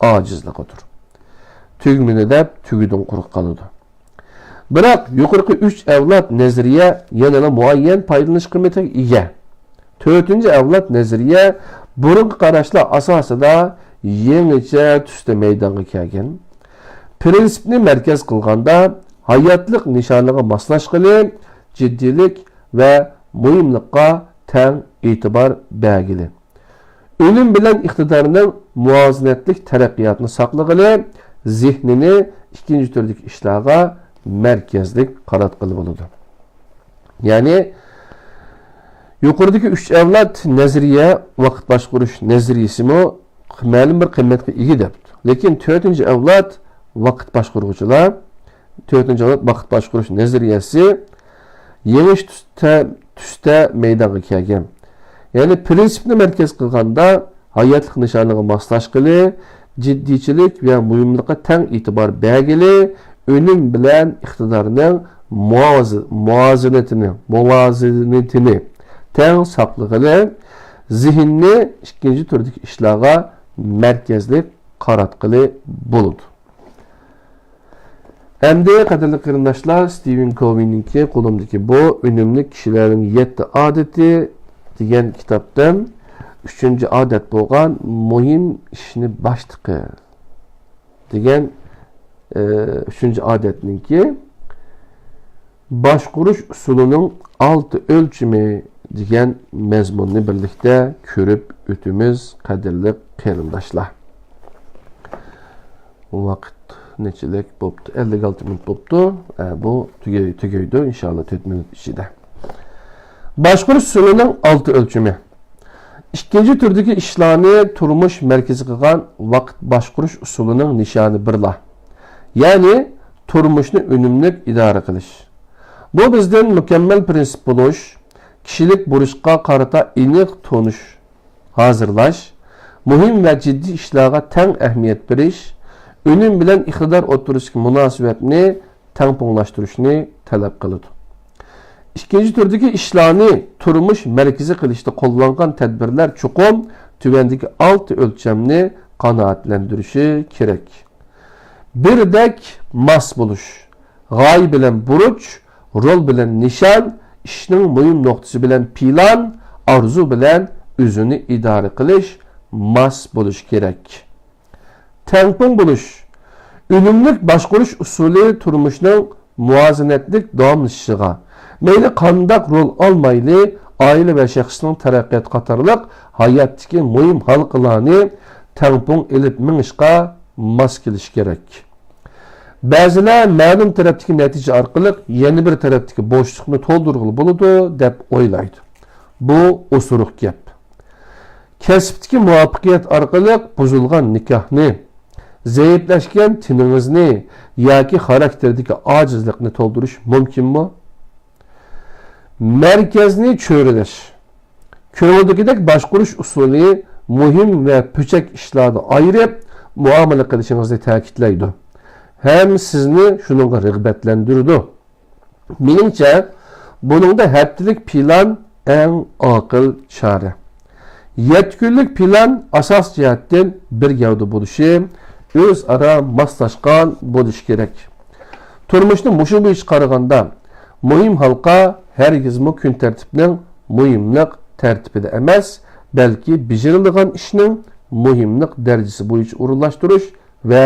ئاجىزلىقىدۇر. تۈگمىنى دەپ تۈگىدىن قۇرۇق قالىدۇ. بىراق يۇقىرىقى ئۈچ ئەۋلاد نەزەرىيە يەنىلا مۇئەييەن پايدىلىنىش قىممىتىگە ئىگە. تۆتىنچى ئەۋلاد نەزەرىيە بۇرۇنقى قاراشلار ئاساسىدا يېڭىچە تۈستە مەيدانغا كەلگەن. پىرىنسىپنى مەركەز قىلغاندا، ھاياتلىق نىشانىغا ماسلاشقىلى، جىددىيلىك ۋە مۇھىملىققا تەڭ ئېتىبار بەرگىلى. ئۈنۈم بىلەن ئىقتىدارنىڭ مۇۋازىنەتلىك تەرەققىياتىنى ساقلىغىلى، زېھنىنى ئىككىنچى تۈردىكى ئىشلارغا مەركەزلىك قاراتقىلى بولىدۇ. يەنى يۇقىرىدىكى ئۈچ ئەۋلاد نەزەرىيە، ۋاقىت باشقۇرۇش نەزەرىيىسىمۇ مەلۇم بىر قىممەتكە ئىگە دەپتۇ. لېكىن تۆتىنچى ئەۋلاد ۋاقىت باشقۇرغۇچىلار، تۆتىنچى ئەۋلاد ۋاقىت باشقۇرۇش نەزەرىيەسى يېڭىچە تۈستە، تۈستە مەيدانغا كەلگەن. يەنى پىرىنسىپنى مەركەز قىلغاندا، ھاياتلىق نىشانىغا ماسلاشقىلى، جىددىيچىلىك ۋە مۇھىملىققا تەڭ ئېتىبار بەرگىلى، ئۈنۈم بىلەن ئىقتىدارنىڭ مۇۋازى-، مۇۋازىنىتىنى، مۇۋازىنىتىنى تەڭ ساقلىغىلى، زېھىننى ئىككىنچى تۈردىكى ئىشلارغا مەركەزلىك قاراتقىلى بولىدۇ. ئەمدى، قەدىرلىك قېرىنداشلار، ستىۋېن كوۋېنىڭكى قولۇمدىكى بۇ ئۈنۈملۈك كىشىلەرنىڭ يەتتە ئادىتى دېگەن كىتابتىن ئۈچىنچى ئادەت بولغان مۇھىم ئىشنى باشتا قىل دېگەن، ئى، ئۈچىنچى ئادەتنىڭكى باشقۇرۇش ئۇسۇلىنىڭ ئالتە ئۆلچىمى دېگەن مەزمۇننى بىرلىكتە كۆرۈپ ئۆتىمىز، قەدىرلىك قېرىنداشلار. ۋاقىت نەچچىلىك بوپتۇ؟ ئەللىك ئالتە مىنۇت بوپتۇ. ئە، بۇ تۈگەي-، تۈگەيدۇ، ئىنشاللا، تۆت مىنۇت ئىچىدە. باشقۇرۇش ئۇسۇلىنىڭ ئالتە ئۆلچىمى. ئىككىنچى تۈردىكى ئىشلارنى تۇرمۇش مەركىزى قىلغان ۋاقىت باشقۇرۇش ئۇسۇلىنىڭ نىشانى بىرلا. يەنى تۇرمۇشنى ئۈنۈملۈك ئىدارە قىلىش. بۇ بىزدىن مۇكەممەل پىرىنسىپ بولۇش، كىشىلىك بۇرچقا قارىتا ئېنىق تونۇش، ھازىرلاش، مۇھىم ۋە جىددىي ئىشلارغا تەڭ ئەھمىيەت بېرىش، ئۈنۈم بىلەن ئىقتىدار ئوتتۇرىسىدىكى مۇناسىۋەتنى تەڭپۇڭلاشتۇرۇشنى تەلەپ قىلىدۇ. ئىككىنچى تۈردىكى ئىشلارنى تۇرمۇش مەركىزى قىلىشتا قوللانغان تەدبىرلەر چوقۇم تۆۋەندىكى ئالتە ئۆلچەمنى قانائەتلەندۈرۈشى كېرەك. بىردەك ماس بولۇش، غايە بىلەن بۇرچ، رول بىلەن نىشان، ئىشنىڭ مۇھىم نۇقتىسى بىلەن پىلان، ئارزۇ بىلەن ئۆزىنى ئىدارە قىلىش ماس بولۇشى كېرەك. تەڭپۇڭ بولۇش، ئۈنۈملۈك باشقۇرۇش ئۇسۇلى تۇرمۇشنىڭ مۇۋازىنەتلىك داۋاملىشىشىغا، مەيلى قانداق رول ئالمايلى، ئائىلە ۋە شەخسنىڭ تەرەققىياتى قاتارلىق ھاياتتىكى مۇھىم ھالقىلارنى تەڭپۇڭ ئېلىپ مېڭىشقا ماس كېلىشى كېرەك. بەزىلەر مەلۇم تەرەپتىكى نەتىجە ئارقىلىق يەنە بىر تەرەپتىكى بوشلۇقنى تولدۇرغىلى بولىدۇ، دەپ ئويلايدۇ. بۇ ئوسۇرۇق گەپ. كەسىپتىكى مۇۋەپپەقىيەت ئارقىلىق بۇزۇلغان نىكاھنى، زەئىپلەشكەن تېنىڭىزنى ياكى خاراكتېردىكى ئاجىزلىقنى تولدۇرۇش مۇمكىنمۇ؟ مەركەزنى چۆرىلەش. كۆڭۈلدىكىدەك باشقۇرۇش ئۇسۇلى مۇھىم ۋە پۈچەك ئىشلاردىن ئايرىپ مۇئامىلە قىلىشىڭىزنى تەكىتلەيدۇ ھەم سىزنى شۇنىڭغا رىغبەتلەندۈرىدۇ. مېنىڭچە، بۇنىڭدا ھەپتىلىك پىلان ئەڭ ئاقىل چارە. يەتتە كۈنلۈك پىلان ئاساسىي جەھەتتىن بىر گەۋدە بولۇشى، ئۆزئارا ماسلاشقان بولۇشى كېرەك. تۇرمۇشنى مۇشۇ بويىچە قارىغاندا، مۇھىم ھالقا ھەرگىزمۇ كۈن تەرتىپنىڭ مۇھىملىق تەرتىپىدە ئەمەس، بەلكى بېجىرىلىدىغان ئىشنىڭ مۇھىملىق دەرىجىسى بويىچە ئورۇنلاشتۇرۇش ۋە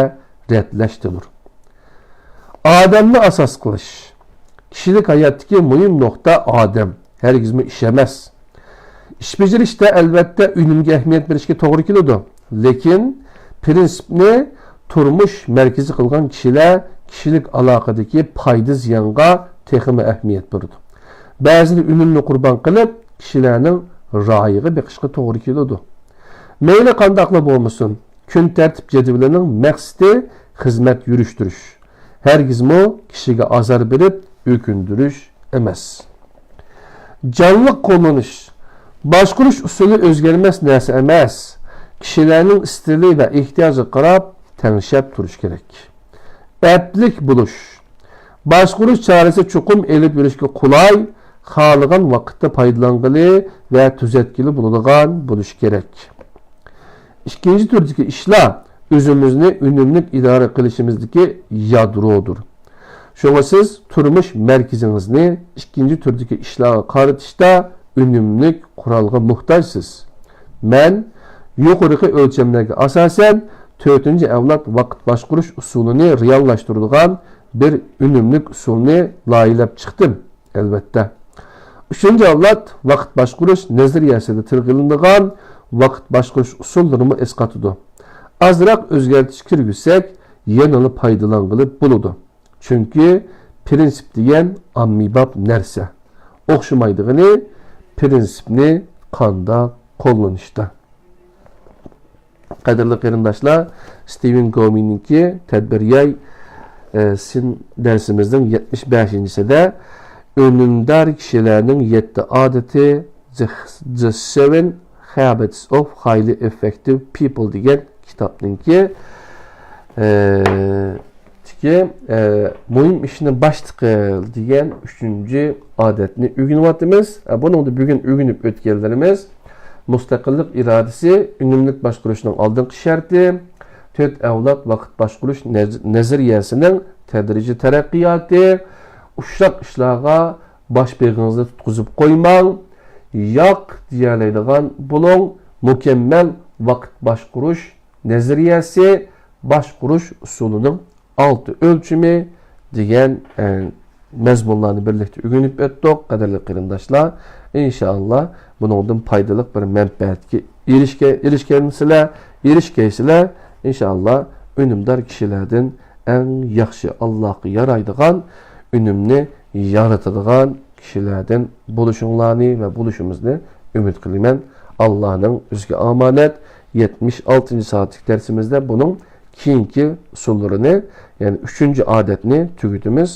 رەتلەشتىدۇر. ئادەمنى ئاساس قىلىش. كىشىلىك ھاياتتىكى مۇھىم نۇقتا ئادەم، ھەرگىزمۇ ئىش ئەمەس. ئىش بېجىرىشتە، ئەلۋەتتە، ئۈنۈمگە ئەھمىيەت بېرىشكە توغرا كېلىدۇ. لېكىن پىرىنسىپنى تۇرمۇش مەركىزى قىلغان كىشىلەر كىشىلىك ئالاقىدىكى پايدا زىيانغا تېخىمۇ ئەھمىيەت بېرىدۇ. بەزىدە ئۈنۈمنى قۇربان قىلىپ، كىشىلەرنىڭ رايىغا بېقىشقا توغرا كېلىدۇ. مەيلى قانداقلا بولمىسۇن، كۈن تەرتىپ جەدۋىلىنىڭ مەقسىتى خىزمەت يۈرۈشتۈرۈش، ھەرگىزمۇ كىشىگە ئازار بېرىپ ئۆكۈندۈرۈش ئەمەس. جانلىق قوللىنىش. باشقۇرۇش ئۇسۇلى ئۆزگەرمەس نەرسە ئەمەس. كىشىلەرنىڭ ئىستىلى ۋە ئېھتىياجىغا قاراپ تەڭشەپ تۇرۇش كېرەك. ئەپلىك بولۇش. باشقۇرۇش چارىسى چوقۇم ئېلىپ يۈرۈشكە قولاي، خالىغان ۋاقىتتا پايدىلانغىلى ۋە تۈزەتكىلى بولىدىغان بولۇشى كېرەك. ئىككىنچى تۈردىكى ئىشلار ئۆزىمىزنى ئۈنۈملۈك ئىدارە قىلىشىمىزدىكى يادرودۇر. شۇڭا سىز تۇرمۇش مەركىزىڭىزنى ئىككىنچى تۈردىكى ئىشلارغا قارىتىشتا ئۈنۈملۈك قورالغا موھتاجسىز. مەن يۇقىرىقى ئۆلچەملەرگە ئاساسەن، تۆتىنچى ئەۋلاد ۋاقىت باشقۇرۇش ئۇسۇلىنى رېئاللاشتۇرىدىغان بىر ئۈنۈملۈك ئۇسۇلنى لايىھەلەپ چىقتىم. ئەلۋەتتە، ئۈچىنچى ئەۋلاد ۋاقىت باشقۇرۇش نەزەرىيەسىدە تىلغا ئېلىنىدىغان ۋاقىت باشقۇرۇش ئۇسۇللىرىمۇ ئەسقاتىدۇ. ئازراق ئۆزگەرتىش كىرگۈزسەك، يەنىلا پايدىلانغىلى بولىدۇ. چۈنكى پىرىنسىپ دېگەن ئاممىباب نەرسە. ئوخشىمايدىغىنى پىرىنسىپنى قانداق قوللىنىشتا. قەدىرلىك قېرىنداشلار، ستىۋېن كوۋېنىڭكى تەدبىر ياي، ئە، سىن دەرسىمىزنىڭ يەتمىش بەشىنچىسىدە ئۈنۈمدار كىشىلەرنىڭ يەتتە ئادىتى، The, The Seven Habits of Highly Effective People دېگەن كىتابنىڭكى، ئە، تىكى، ئە، مۇھىم ئىشنى باشتا قىل دېگەن ئۈچىنچى ئادەتنى ئۆگىنىۋاتىمىز. ئە، بۇنىڭدا بۈگۈن ئۆگىنىپ ئۆتكەنلىرىمىز مۇستەقىللىق ئىرادىسى ئۈنۈملۈك باشقۇرۇشنىڭ ئالدىنقى شەرتى، تۆت ئەۋلاد ۋاقىت باشقۇرۇش نەز-، نەزەرىيەسىنىڭ تەدرىجىي تەرەققىياتى، ئۇششاق ئىشلارغا باش بېغىڭىزنى تۇتقۇزۇپ قويماڭ، ياق دېيەلەيدىغان بولۇڭ، مۇكەممەل ۋاقىت باشقۇرۇش نەزەرىيەسى، باشقۇرۇش ئۇسۇلىنىڭ ئالتە ئۆلچىمى دېگەن، ئە، مەزمۇنلارنى بىرلىكتە ئۆگىنىپ ئۆتتۇق، قەدىرلىك قېرىنداشلار. ئىنشائاللا، بۇنىڭدىن پايدىلىق بىر مەنپەئەتكە ئېرىشكە-، ئېرىشكەنسىلەر، ئېرىشكەيسىلەر. ئىنشائاللا، ئۈنۈمدار كىشىلەردىن، ئەڭ ياخشى، ئاللاغا يارايدىغان ئۈنۈمنى يارىتىدىغان كىشىلەردىن بولۇشۇڭلارنى ۋە بولۇشىمىزنى ئۈمىد قىلىمەن. ئاللانىڭ ئۆزىگە ئامانەت. يەتمىش ئالتىنچى سائەتلىك دەرسىمىزدە بۇنىڭ كېيىنكى ئۇسۇللىرىنى، يەنى ئۈچىنچى ئادەتنى تۈگىتىمىز.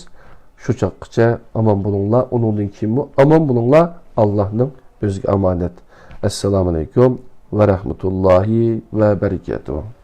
شۇ چاغقىچە ئامان بولۇڭلار. ئۇنىڭدىن كېيىنمۇ ئامان بولۇڭلار. ئاللانىڭ ئۆزىگە ئامانەت. ئەسسالامۇ ئەلەيكۇم ۋە رەھمەتۇللاھى ۋە بەرىكاتۇھۇ.